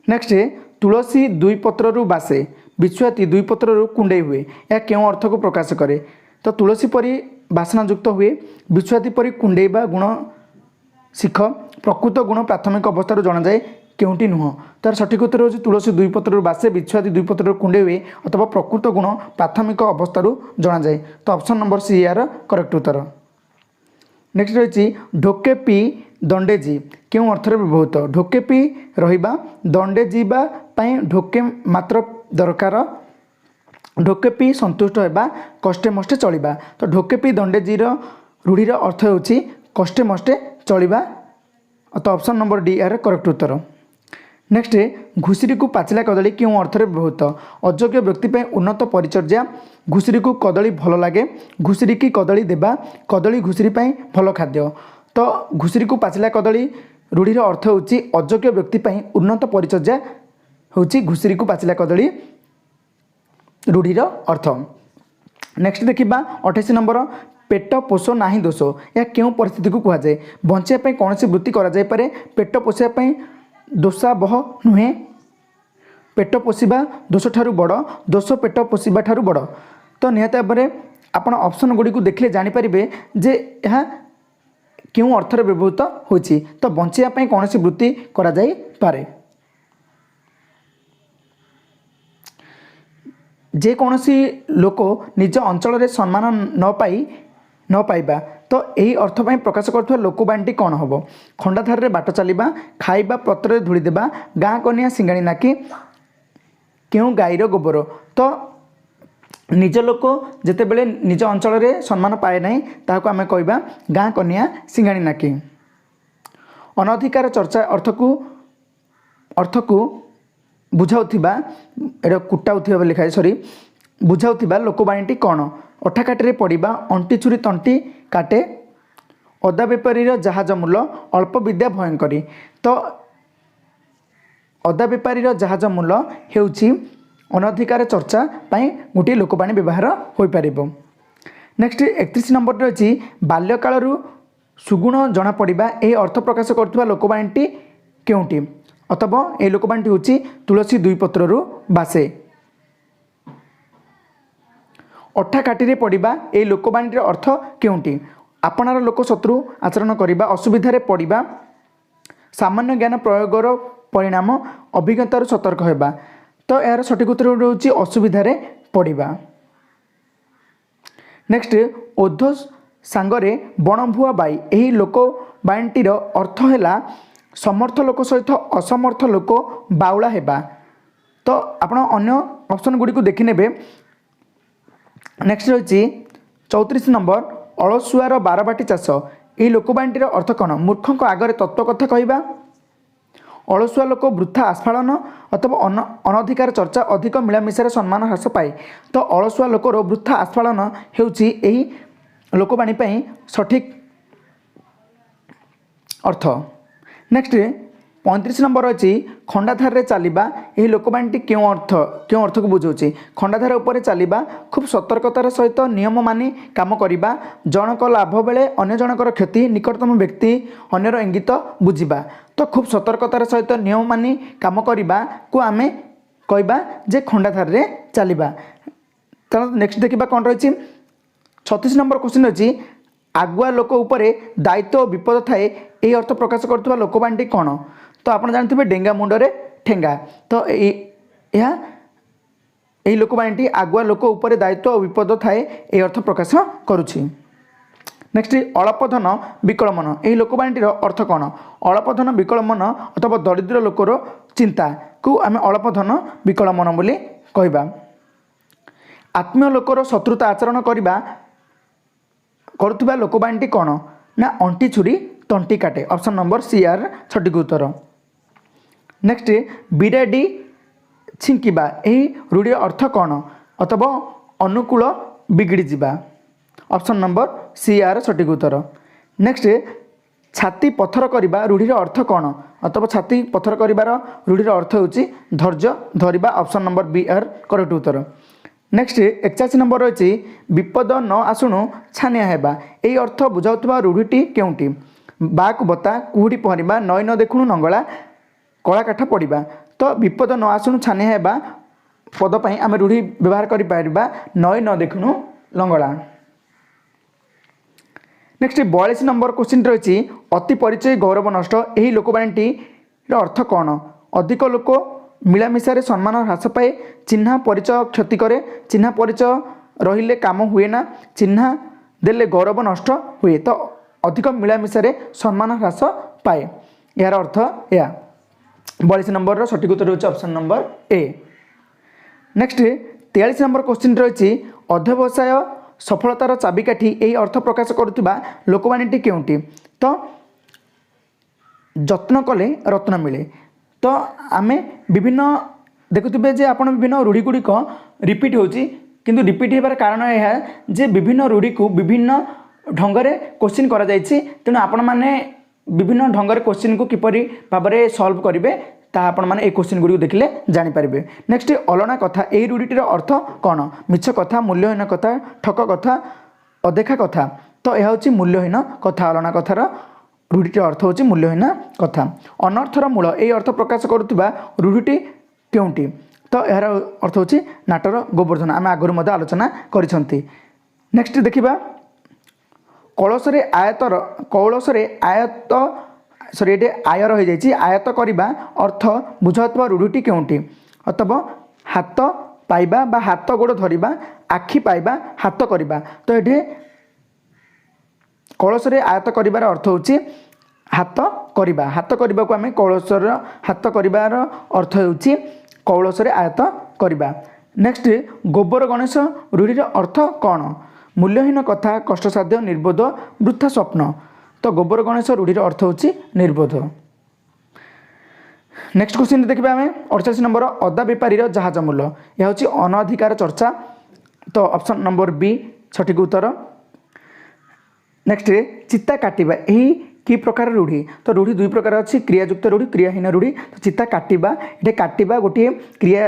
ନେକ୍ସଟ ତୁଳସୀ ଦୁଇ ପତ୍ରରୁ ବାସେ, ବିଛୁଆତି ଦୁଇ ପତ୍ରରୁ କୁଣ୍ଡେଇ ହୁଏ, ଏହା କେଉଁ ଅର୍ଥକୁ ପ୍ରକାଶ କରେ? ତ ତୁଳସୀ ପରି ବାସନାଯୁକ୍ତ ହୁଏ, ବିଛୁଆତି ପରି କୁଣ୍ଡେଇବା ଗୁଣ ଶିଖ, ପ୍ରକୃତ ଗୁଣ ପ୍ରାଥମିକ ଅବସ୍ଥାରୁ ଜଣାଯାଏ, କେଉଁଟି ନୁହଁ? ତାର ସଠିକ୍ ଉତ୍ତର ହେଉଛି ତୁଳସୀ ଦୁଇ ପତ୍ରରୁ ବାସେ, ବିଛୁଆତି ଦୁଇ ପତ୍ରରୁ କୁଣ୍ଡେଇ ହୁଏ, ଅଥବା ପ୍ରକୃତ ଗୁଣ ପ୍ରାଥମିକ ଅବସ୍ଥାରୁ ଜଣାଯାଏ। ତ ଅପସନ୍ ନମ୍ବର ସି ଏହାର କରେକ୍ଟ ଉତ୍ତର। ନେକ୍ସଟ ରହିଛି ଢୋକେ ପି ଦଣ୍ଡେ ଜି, କେଉଁ ଅର୍ଥରେ ବ୍ୟବହୃତ? ଢୋକେ ପି ରହିବା, ଦଣ୍ଡେ ଯିବା ପାଇଁ ଢୋକେ ମାତ୍ର ଦରକାର, ଢୋକେ ପି ସନ୍ତୁଷ୍ଟ ହେବା, କଷ୍ଟେ ମଷ୍ଟେ ଚଳିବା। ତ ଢୋକେ ପି ଦଣ୍ଡେ ଜିର ରୂଢ଼ିର ଅର୍ଥ ହେଉଛି କଷ୍ଟେ ମଷ୍ଟେ ଚଳିବା। ତ ଅପସନ୍ ନମ୍ବର ଡି ଏହାର କରେକ୍ଟ ଉତ୍ତର। ନେକ୍ସଟ ଘୁଷୁରୀକୁ ପାଚିଲା କଦଳୀ କେଉଁ ଅର୍ଥରେ ବ୍ୟବହୃତ? ଅଯୋଗ୍ୟ ବ୍ୟକ୍ତି ପାଇଁ ଉନ୍ନତ ପରିଚର୍ଯା, ଘୁଷୁରୀକୁ କଦଳୀ ଭଲ ଲାଗେ, ଘୁଷୁରୀକି କଦଳୀ ଦେବା, କଦଳୀ ଘୁଷୁରୀ ପାଇଁ ଭଲ ଖାଦ୍ୟ। ତ ଘୁଷୁରୀକୁ ପାଚିଲା କଦଳୀ ରୂଢ଼ିର ଅର୍ଥ ହେଉଛି ଅଯୋଗ୍ୟ ବ୍ୟକ୍ତି ପାଇଁ ଉନ୍ନତ ପରିଚର୍ଯା ହେଉଛି ଘୁଷୁରୀକୁ ପାଚିଲା କଦଳୀ ରୂଢ଼ିର ଅର୍ଥ। ନେକ୍ସଟ ଦେଖିବା 28 ନମ୍ବର, ପେଟ ପୋଷ ନାହିଁ ଦୋଷ, ଏହା କେଉଁ ପରିସ୍ଥିତିକୁ କୁହାଯାଏ? ବଞ୍ଚିବା ପାଇଁ କୌଣସି ବୃତ୍ତି କରାଯାଇପାରେ, ପେଟ ପୋଷିବା ପାଇଁ ଦୋଷାବହ ନୁହେଁ, ପେଟ ପୋଷିବା ଦୋଷଠାରୁ ବଡ଼, ଦୋଷ ପେଟ ପୋଷିବା ଠାରୁ ବଡ଼। ତ ନିହାତି ଭାବରେ ଆପଣ ଅପସନ୍ ଗୁଡ଼ିକୁ ଦେଖିଲେ ଜାଣିପାରିବେ ଯେ ଏହା କେଉଁ ଅର୍ଥରେ ବ୍ୟବହୃତ ହୋଇଛି। ତ ବଞ୍ଚିବା ପାଇଁ କୌଣସି ବୃତ୍ତି କରାଯାଇପାରେ। ଯେକୌଣସି ଲୋକ ନିଜ ଅଞ୍ଚଳରେ ସମ୍ମାନ ନ ପାଇବା, ତ ଏହି ଅର୍ଥ ପାଇଁ ପ୍ରକାଶ କରୁଥିବା ଲୋକବାଣୀଟି କ'ଣ ହେବ? ଖଣ୍ଡାଧାରରେ ବାଟ ଚାଲିବା, ଖାଇବା ପତ୍ରରେ ଧୂଳି ଦେବା, ଗାଁ କନିଆ ସିଙ୍ଗାଣି ନାକି, କେଉଁ ଗାଈର ଗୋବର। ତ ନିଜ ଲୋକ ଯେତେବେଳେ ନିଜ ଅଞ୍ଚଳରେ ସମ୍ମାନ ପାଏ ନାହିଁ ତାହାକୁ ଆମେ କହିବା ଗାଁ କନିଆ ସିଙ୍ଗାଣି ନାକି। ଅନଧିକାର ଚର୍ଚ୍ଚା ଅର୍ଥକୁ ବୁଝାଉଥିବା, ଏଇଟା କୁଟାଉଥିବା ବୋଲି ଲେଖା, ସରି, ବୁଝାଉଥିବା ଲୋକବାଣୀଟି କ'ଣ? ଅଠାକାଟିରେ ପଡ଼ିବା, ଅଣ୍ଟି ଛୁରୀ ତଣ୍ଟି କାଟେ, ଅଦା ବେପାରୀର ଜାହାଜ ମୂଲ, ଅଳ୍ପ ବିଦ୍ୟା ଭୟଙ୍କରୀ। ତ ଅଦା ବେପାରୀର ଜାହାଜ ମୂଲ ହେଉଛି ଅନଧିକାର ଚର୍ଚ୍ଚା ପାଇଁ ଗୋଟିଏ ଲୋକବାଣୀ ବ୍ୟବହାର ହୋଇପାରିବ। ନେକ୍ସଟ 31 ନମ୍ବରରେ ଅଛି, ବାଲ୍ୟକାଳରୁ ସୁଗୁଣ ଜଣାପଡ଼ିବା, ଏହି ଅର୍ଥ ପ୍ରକାଶ କରୁଥିବା ଲୋକବାଣୀଟି କେଉଁଟି? ଅଥବା ଏହି ଲୋକବାଣୀଟି ହେଉଛି ତୁଳସୀ ଦୁଇ ପତ୍ରରୁ ବାସେ। ଅଠା କାଠିରେ ପଡ଼ିବା, ଏହି ଲୋକବାଣୀଟିର ଅର୍ଥ କେଉଁଟି? ଆପଣାର ଲୋକ ଶତ୍ରୁ ଆଚରଣ କରିବା, ଅସୁବିଧାରେ ପଡ଼ିବା, ସାମାନ୍ୟ ଜ୍ଞାନ ପ୍ରୟୋଗର ପରିଣାମ, ଅଭିଜ୍ଞତାରୁ ସତର୍କ ହେବା। ତ ଏହାର ସଠିକ୍ ଉତ୍ତର ହେଉଛି ଅସୁବିଧାରେ ପଡ଼ିବା। ନେକ୍ସଟ, ଓଧ ସାଙ୍ଗରେ ବଣଭୁଆ ବାଇ, ଏହି ଲୋକବାଣୀଟିର ଅର୍ଥ ହେଲା ସମର୍ଥ ଲୋକ ସହିତ ଅସମର୍ଥ ଲୋକ ବାଉଳା ହେବା। ତ ଆପଣ ଅନ୍ୟ ଅପସନ୍ ଗୁଡ଼ିକୁ ଦେଖିନେବେ। ନେକ୍ସଟ ରହିଛି 34 ନମ୍ବର, ଅଳସୁଆର ବାରବାଟି ଚାଷ, ଏହି ଲୋକବାଣୀଟିର ଅର୍ଥ କ'ଣ? ମୂର୍ଖଙ୍କ ଆଗରେ ତତ୍ତ୍ୱ କଥା କହିବା, ଅଳସୁଆ ଲୋକ ବୃଥା ଆସ୍ଫାଳନ, ଅଥବା ଅନଧିକାର ଚର୍ଚ୍ଚା, ଅଧିକ ମିଳାମିଶାରେ ସମ୍ମାନ ହ୍ରାସ ପାଏ। ତ ଅଳସୁଆ ଲୋକର ବୃଥା ଆସ୍ଫାଳନ ହେଉଛି ଏହି ଲୋକବାଣୀ ପାଇଁ ସଠିକ୍ ଅର୍ଥ। ନେକ୍ସଟ 35 ନମ୍ବର ଅଛି, ଖଣ୍ଡାଧାରରେ ଚାଲିବା, ଏହି ଲୋକବାଣୀଟି କେଉଁ ଅର୍ଥକୁ ବୁଝାଉଛି? ଖଣ୍ଡାଧାର ଉପରେ ଚାଲିବା, ଖୁବ୍ ସତର୍କତାର ସହିତ ନିୟମ ମାନି କାମ କରିବା, ଜଣକ ଲାଭ ବେଳେ ଅନ୍ୟ ଜଣକର କ୍ଷତି, ନିକଟତମ ବ୍ୟକ୍ତି ଅନ୍ୟର ଇଙ୍ଗିତ ବୁଝିବା। ତ ଖୁବ୍ ସତର୍କତାର ସହିତ ନିୟମ ମାନି କାମ କରିବାକୁ ଆମେ କହିବା ଯେ ଖଣ୍ଡାଧାରରେ ଚାଲିବା। ତେଣୁ ନେକ୍ସଟ ଦେଖିବା କ'ଣ ରହିଛି। 36 ନମ୍ବର କ୍ୱେଶ୍ଚିନ୍ ଅଛି, ଆଗୁଆ ଲୋକ ଉପରେ ଦାୟିତ୍ୱ ଓ ବିପଦ ଥାଏ, ଏହି ଅର୍ଥ ପ୍ରକାଶ କରୁଥିବା ଲୋକବାଣୀଟି କ'ଣ? ତ ଆପଣ ଜାଣିଥିବେ, ଡେଙ୍ଗା ମୁଣ୍ଡରେ ଠେଙ୍ଗା। ତ ଏହି ଲୋକବାଣୀଟି ଆଗୁଆ ଲୋକ ଉପରେ ଦାୟିତ୍ୱ ଓ ବିପଦ ଥାଏ, ଏହି ଅର୍ଥ ପ୍ରକାଶ କରୁଛି। ନେକ୍ସଟ, ଅଳପ ଧନ ବିକଳ ମନ, ଏହି ଲୋକବାଣୀଟିର ଅର୍ଥ କ'ଣ? ଅଳପ ଧନ ବିକଳ ମନ ଅଥବା ଦରିଦ୍ର ଲୋକର ଚିନ୍ତାକୁ ଆମେ ଅଳପ ଧନ ବିକଳ ମନ ବୋଲି କହିବା। ଆତ୍ମୀୟ ଲୋକର ଶତ୍ରୁତା ଆଚରଣ କରୁଥିବା ଲୋକବାଣୀଟି କ'ଣ ନା ଅଣ୍ଟି ଛୁରୀ ତଣ୍ଟି କାଟେ। ଅପସନ୍ ନମ୍ବର ସି ଆର ସଠିକ୍ ଉତ୍ତର। ନେକ୍ସଟ, ବିରାଡ଼ି ଛିଙ୍କିବା, ଏହି ରୂଢ଼ିର ଅର୍ଥ କ'ଣ? ଅଥବା ଅନୁକୂଳ ବିଗିଡ଼ିଯିବା। ଅପସନ୍ ନମ୍ବର ସି ଆର ସଠିକ୍ ଉତ୍ତର। ନେକ୍ସଟ, ଛାତି ପଥର କରିବା ରୂଢ଼ିର ଅର୍ଥ କ'ଣ? ଅଥବା ଛାତି ପଥର କରିବାର ରୂଢ଼ିର ଅର୍ଥ ହେଉଛି ଧୈର୍ଯ୍ୟ ଧରିବା। ଅପସନ୍ ନମ୍ବର ବି ଆର କରେକ୍ଟ ଉତ୍ତର। ନେକ୍ସଟ 41 ନମ୍ବର ରହିଛି, ବିପଦ ନ ଆସୁଣୁ ଛାନିଆ ହେବା, ଏହି ଅର୍ଥ ବୁଝାଉଥିବା ରୂଢ଼ିଟି କେଉଁଟି? ବାକୁ ବତା, କୁହୁଡ଼ି ପହଁରିବା, ନଈ ନ ଦେଖୁଣୁ ନଙ୍ଗଳା, କଳା କାଠ ପଡ଼ିବା। ତ ବିପଦ ନ ଆସୁଣୁ ଛାନିଆ ହେବା ପଦ ପାଇଁ ଆମେ ରୂଢ଼ି ବ୍ୟବହାର କରିପାରିବା ନଈ ନ ଦେଖୁଣୁ ଲଙ୍ଗଳା। ନେକ୍ସଟ 42 ନମ୍ବର କ୍ୱେଶ୍ଚିନ୍ ରହିଛି, ଅତି ପରିଚୟ ଗୌରବ ନଷ୍ଟ, ଏହି ଲୋକବାଣୀଟିର ଅର୍ଥ କ'ଣ? ଅଧିକ ଲୋକ ମିଳାମିଶାରେ ସମ୍ମାନ ହ୍ରାସ ପାଏ, ଚିହ୍ନା ପରିଚୟ କ୍ଷତି କରେ, ଚିହ୍ନା ପରିଚୟ ରହିଲେ କାମ ହୁଏ ନା, ଚିହ୍ନା ଦେଲେ ଗୌରବ ନଷ୍ଟ ହୁଏ। ତ ଅଧିକ ମିଳାମିଶାରେ ସମ୍ମାନ ହ୍ରାସ ପାଏ, ଏହାର ଅର୍ଥ ଏହା। 42 ନମ୍ବରର ସଠିକ୍ ଉତ୍ତର ହେଉଛି option number A. Next 43 number question ରହିଛି, ଅଧ୍ୟବସାୟ ସଫଳତାର ଚାବିକାଠି, ଏହି ଅର୍ଥ ପ୍ରକାଶ କରୁଥିବା ଲୋକବାଣୀଟି କେଉଁଟି? ତ ଯତ୍ନ କଲେ ରତ୍ନ ମିଳେ। ତ ଆମେ ବିଭିନ୍ନ ଦେଖୁଥିବେ ଯେ ଆପଣ ବିଭିନ୍ନ ରୂଢ଼ି ଗୁଡ଼ିକ ରିପିଟ୍ ହେଉଛି, କିନ୍ତୁ ରିପିଟ୍ ହେବାର କାରଣ ଏହା ଯେ ବିଭିନ୍ନ ରୂଢ଼ିକୁ ବିଭିନ୍ନ ଢଙ୍ଗରେ କୋଶ୍ଚିନ୍ କରାଯାଇଛି। ତେଣୁ ଆପଣମାନେ ବିଭିନ୍ନ ଢଙ୍ଗରେ କୋଶ୍ଚିନ୍କୁ କିପରି ଭାବରେ ସଲ୍ଭ କରିବେ, ତାହା ଆପଣମାନେ ଏହି କୋଶ୍ଚିନ୍ ଗୁଡ଼ିକୁ ଦେଖିଲେ ଜାଣିପାରିବେ। ନେକ୍ସଟ, ଅଲଣା କଥା, ଏହି ରୂଢ଼ିଟିର ଅର୍ଥ କ'ଣ? ମିଛ କଥା, ମୂଲ୍ୟହୀନ କଥା, ଠକ କଥା, ଅଦେଖା କଥା। ତ ଏହା ହେଉଛି ମୂଲ୍ୟହୀନ କଥା। ଅଲଣା କଥାର ରୂଢ଼ିଟିର ଅର୍ଥ ହେଉଛି ମୂଲ୍ୟହୀନ କଥା। ଅନର୍ଥର ମୂଳ, ଏହି ଅର୍ଥ ପ୍ରକାଶ କରୁଥିବା ରୂଢ଼ିଟି କେଉଁଟି? ତ ଏହାର ଅର୍ଥ ହେଉଛି ନାଟର ଗୋବର୍ଦ୍ଧନ। ଆମେ ଆଗରୁ ମଧ୍ୟ ଆଲୋଚନା କରିଛନ୍ତି। ନେକ୍ସଟ ଦେଖିବା, କଳସରେ ଆୟତର କୌଳସରେ ଆୟତ, ସରି, ଏଠି ଆୟର ହୋଇଯାଇଛି, ଆୟତ କରିବା ଅର୍ଥ ବୁଝାଉଥିବା ରୂଢ଼ିଟି କେଉଁଟି? ଅଥବା ହାତ ପାଇବା ବା ହାତ ଗୋଡ଼ ଧରିବା, ଆଖି ପାଇବା, ହାତ କରିବା। ତ ଏଠି କଳସରେ ଆୟତ କରିବାର ଅର୍ଥ ହେଉଛି ହାତ କରିବା। ହାତ କରିବାକୁ ଆମେ କଳସର ହାତ କରିବାର ଅର୍ଥ ହେଉଛି କୌଳସରେ ଆୟତ କରିବା। ନେକ୍ସଟ, ଗୋବର ଗଣେଶ ରୂଢ଼ିର ଅର୍ଥ କ'ଣ? ମୂଲ୍ୟହୀନ କଥା, କଷ୍ଟସାଧ୍ୟ, ନିର୍ବୋଧ, ବୃଥା ସ୍ୱପ୍ନ। ତ ଗୋବର ଗଣେଶ ରୂଢ଼ିର ଅର୍ଥ ହେଉଛି ନିର୍ବୋଧ। ନେକ୍ସଟ କ୍ୱେଶ୍ଚିନ୍ ଦେଖିବା ଆମେ 48 ନମ୍ବର, ଅଦା ବେପାରୀର ଜାହାଜ ମୂଲ, ଏହା ହେଉଛି ଅନଧିକାର ଚର୍ଚ୍ଚା। ତ ଅପସନ୍ ନମ୍ବର ବି ସଠିକ୍ ଉତ୍ତର। ନେକ୍ସଟ, ଚିତା କାଟିବା, ଏହି କି ପ୍ରକାର ରୂଢ଼ି? ତ ରୂଢ଼ି ଦୁଇ ପ୍ରକାର ଅଛି, କ୍ରିୟାଯୁକ୍ତ ରୂଢ଼ି, କ୍ରିୟାହୀନ ରୂଢ଼ି। ତ ଚିତା କାଟିବା, ଏଠି କାଟିବା ଗୋଟିଏ କ୍ରିୟା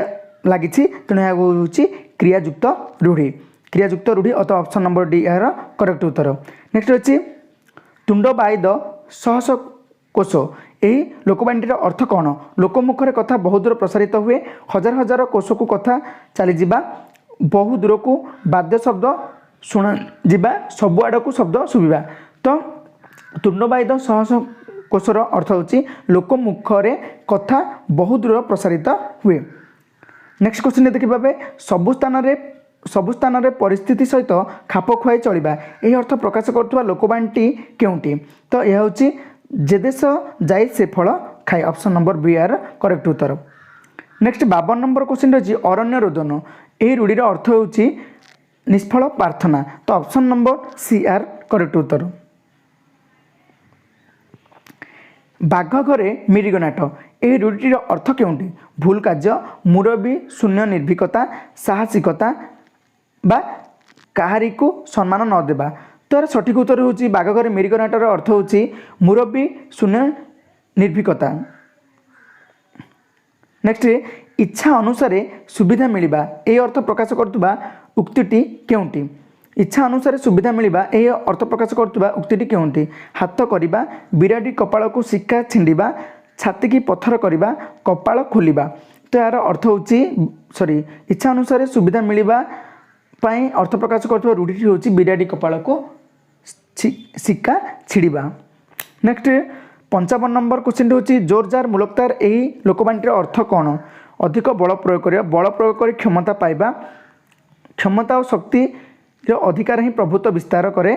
ଲାଗିଛି, ତେଣୁ ଏହା ହେଉଛି କ୍ରିୟାଯୁକ୍ତ ରୂଢ଼ି। କ୍ରିୟାଯୁକ୍ତ ରୂଢ଼ି ଅତ ଅପସନ୍ ନମ୍ବର ଡି ଏହାର କରେକ୍ଟ ଉତ୍ତର। ନେକ୍ସଟ ଅଛି ତୁଣ୍ଡ ବାଇଦ ସହସ କୋଷ, ଏହି ଲୋକବାଣୀଟିର ଅର୍ଥ କ'ଣ? ଲୋକମୁଖରେ କଥା ବହୁ ଦୂର ପ୍ରସାରିତ ହୁଏ, ହଜାର ହଜାର କୋଷକୁ କଥା ଚାଲିଯିବା, ବହୁ ଦୂରକୁ ବାଦ୍ୟ ଶବ୍ଦ ଶୁଣାଯିବା, ସବୁ ଆଡ଼କୁ ଶବ୍ଦ ଶୁଭିବା। ତ ତୁଣ୍ଡବାଇଦ ସହସ କୋଷର ଅର୍ଥ ହେଉଛି ଲୋକମୁଖରେ କଥା ବହୁ ଦୂର ପ୍ରସାରିତ ହୁଏ। ନେକ୍ସଟ କ୍ୱେଶ୍ଚିନ୍ ଦେଖିବା ଏବେ, ସବୁ ସ୍ଥାନରେ ପରିସ୍ଥିତି ସହିତ ଖାପ ଖୁଆଇ ଚଳିବା, ଏହି ଅର୍ଥ ପ୍ରକାଶ କରୁଥିବା ଲୋକବାଣୀଟି କେଉଁଟି? ତ ଏହା ହେଉଛି ଯେ ଦେଶ ଯାଇ ସେ ଫଳ ଖାଏ। ଅପସନ୍ ନମ୍ବର ବି ଏହାର କରେକ୍ଟ ଉତ୍ତର। ନେକ୍ସଟ 52 ନମ୍ବର କ୍ୱେଶ୍ଚିନ୍ ରହିଛି ଅରଣ୍ୟ ରୋଦନ, ଏହି ରୂଢ଼ିର ଅର୍ଥ ହେଉଛି ନିଷ୍ଫଳ ପ୍ରାର୍ଥନା। ତ ଅପସନ୍ ନମ୍ବର ସି ଏହାର କରେକ୍ଟ ଉତ୍ତର। ବାଘ ଘରେ ମିରିଗ ନାଟ, ଏହି ରୂଢ଼ିଟିର ଅର୍ଥ କେଉଁଟି? ଭୁଲ କାର୍ଯ୍ୟ, ମୁରବୀ ଶୂନ୍ୟ ନିର୍ଭୀକତା, ସାହସିକତା ବା କାହାରିକୁ ସମ୍ମାନ ନ ଦେବା। ତ ଏହାର ସଠିକ୍ ଉତ୍ତର ହେଉଛି ବାଘ ଘରେ ମିରିଗ ନାଟର ଅର୍ଥ ହେଉଛି ମୁରବୀ ଶୂନ୍ୟ ନିର୍ଭୀକତା। ନେକ୍ସଟ, ଇଚ୍ଛା ଅନୁସାରେ ସୁବିଧା ମିଳିବା, ଏହି ଅର୍ଥ ପ୍ରକାଶ କରୁଥିବା ଉକ୍ତିଟି କେଉଁଟି? ଇଚ୍ଛା ଅନୁସାରେ ସୁବିଧା ମିଳିବା, ଏହି ଅର୍ଥ ପ୍ରକାଶ କରୁଥିବା ଉକ୍ତିଟି କେଉଁଟି? ହାତ କରିବା, ବିରାଡ଼ି କପାଳକୁ ଶିକା ଛିଣ୍ଡିବା, ଛାତିକି ପଥର କରିବା, କପାଳ ଖୋଲିବା। ତ ଏହାର ଅର୍ଥ ହେଉଛି, ସରି, ଇଚ୍ଛା ଅନୁସାରେ ସୁବିଧା ମିଳିବା ପାଇଁ ଅର୍ଥ ପ୍ରକାଶ କରୁଥିବା ରୂଢ଼ିଟି ହେଉଛି ବିରାଡ଼ି କପାଳକୁ ଶିକା ଛିଡ଼ିବା। ନେକ୍ସଟ 55 ନମ୍ବର କ୍ୱେଶ୍ଚିନ୍ଟି ହେଉଛି ଜୋର ଜାର ମୁଲକତାର, ଏହି ଲୋକବାଣୀଟିର ଅର୍ଥ କ'ଣ? ଅଧିକ ବଳ ପ୍ରୟୋଗ କରିବା, ବଳ ପ୍ରୟୋଗ କରି କ୍ଷମତା ପାଇବା, କ୍ଷମତା ଓ ଶକ୍ତିର ଅଧିକାର ହିଁ ପ୍ରଭୁତ୍ୱ ବିସ୍ତାର କରେ,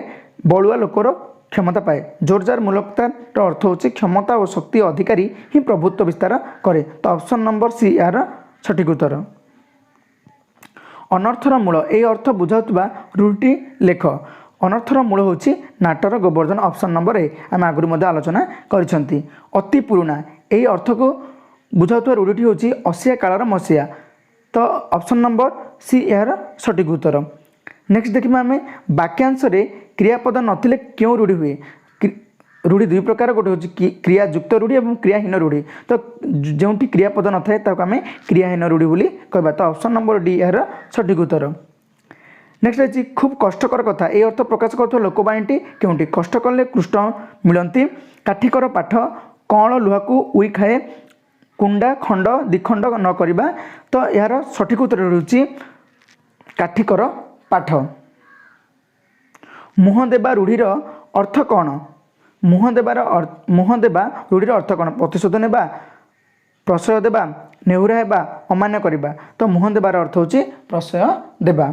ବଳୁଆ ଲୋକର କ୍ଷମତା ପାଏ। ଜୋରଜାର ମୁଲକତାର ଅର୍ଥ ହେଉଛି କ୍ଷମତା ଓ ଶକ୍ତି ଅଧିକାରୀ ହିଁ ପ୍ରଭୁତ୍ୱ ବିସ୍ତାର କରେ। ତ ଅପସନ୍ ନମ୍ବର ସି ଏହାର ସଠିକ୍ ଉତ୍ତର। ଅନର୍ଥର ମୂଳ, ଏହି ଅର୍ଥ ବୁଝାଉଥିବା ରୂଢ଼ିଟି ଲେଖ। ଅନର୍ଥର ମୂଳ ହେଉଛି ନାଟର ଗୋବର୍ଦ୍ଧନ। ଅପସନ୍ ନମ୍ବର ଏ, ଆମେ ଆଗରୁ ମଧ୍ୟ ଆଲୋଚନା କରିଛନ୍ତି। ଅତି ପୁରୁଣା, ଏହି ଅର୍ଥକୁ ବୁଝାଉଥିବା ରୂଢ଼ିଟି ହେଉଛି ଅସିଆ କାଳର ମସିଆ। ତ ଅପସନ୍ ନମ୍ବର ସି ଏହାର ସଠିକ୍ ଉତ୍ତର। ନେକ୍ସଟ ଦେଖିବା ଆମେ, ବାକ୍ୟାଂଶରେ କ୍ରିୟାପଦ ନଥିଲେ କେଉଁ ରୂଢ଼ି ହୁଏ? ରୂଢ଼ି ଦୁଇ ପ୍ରକାର, ଗୋଟେ ହେଉଛି କ୍ରିୟାଯୁକ୍ତ ରୂଢ଼ି ଏବଂ କ୍ରିୟାହୀନ ରୂଢ଼ି। ତ ଯେଉଁଠି କ୍ରିୟାପଦ ନଥାଏ, ତାକୁ ଆମେ କ୍ରିୟାହୀନ ରୂଢ଼ି ବୋଲି କହିବା। ତ ଅପସନ୍ ନମ୍ବର ଡି ଏହାର ସଠିକ୍ ଉତ୍ତର। ନେକ୍ସଟ ଅଛି ଖୁବ୍ କଷ୍ଟକର କଥା, ଏହି ଅର୍ଥ ପ୍ରକାଶ କରୁଥିବା ଲୋକବାଣୀଟି କେଉଁଟି? କଷ୍ଟ କଲେ କୃଷ୍ଣ ମିଳନ୍ତି, କାଠିକର ପାଠ, କଅଁଳ ଲୁହାକୁ ଉଇ ଖାଏ, କୁଣ୍ଡା ଖଣ୍ଡ ଦ୍ୱିଖଣ୍ଡ ନ କରିବା। ତ ଏହାର ସଠିକ୍ ଉତ୍ତର ହେଉଛି କାଠିକର ପାଠ। ମୁହଁ ଦେବା ରୂଢ଼ିର ଅର୍ଥ କ'ଣ? ମୁହଁ ଦେବା ରୂଢ଼ିର ଅର୍ଥ କ'ଣ? ପ୍ରତିଶୋଧ ନେବା, ପ୍ରଶ୍ରୟ ଦେବା, ନେହୁରା ହେବା, ଅମାନ୍ୟ କରିବା। ତ ମୁହଁ ଦେବାର ଅର୍ଥ ହେଉଛି ପ୍ରଶ୍ରୟ ଦେବା।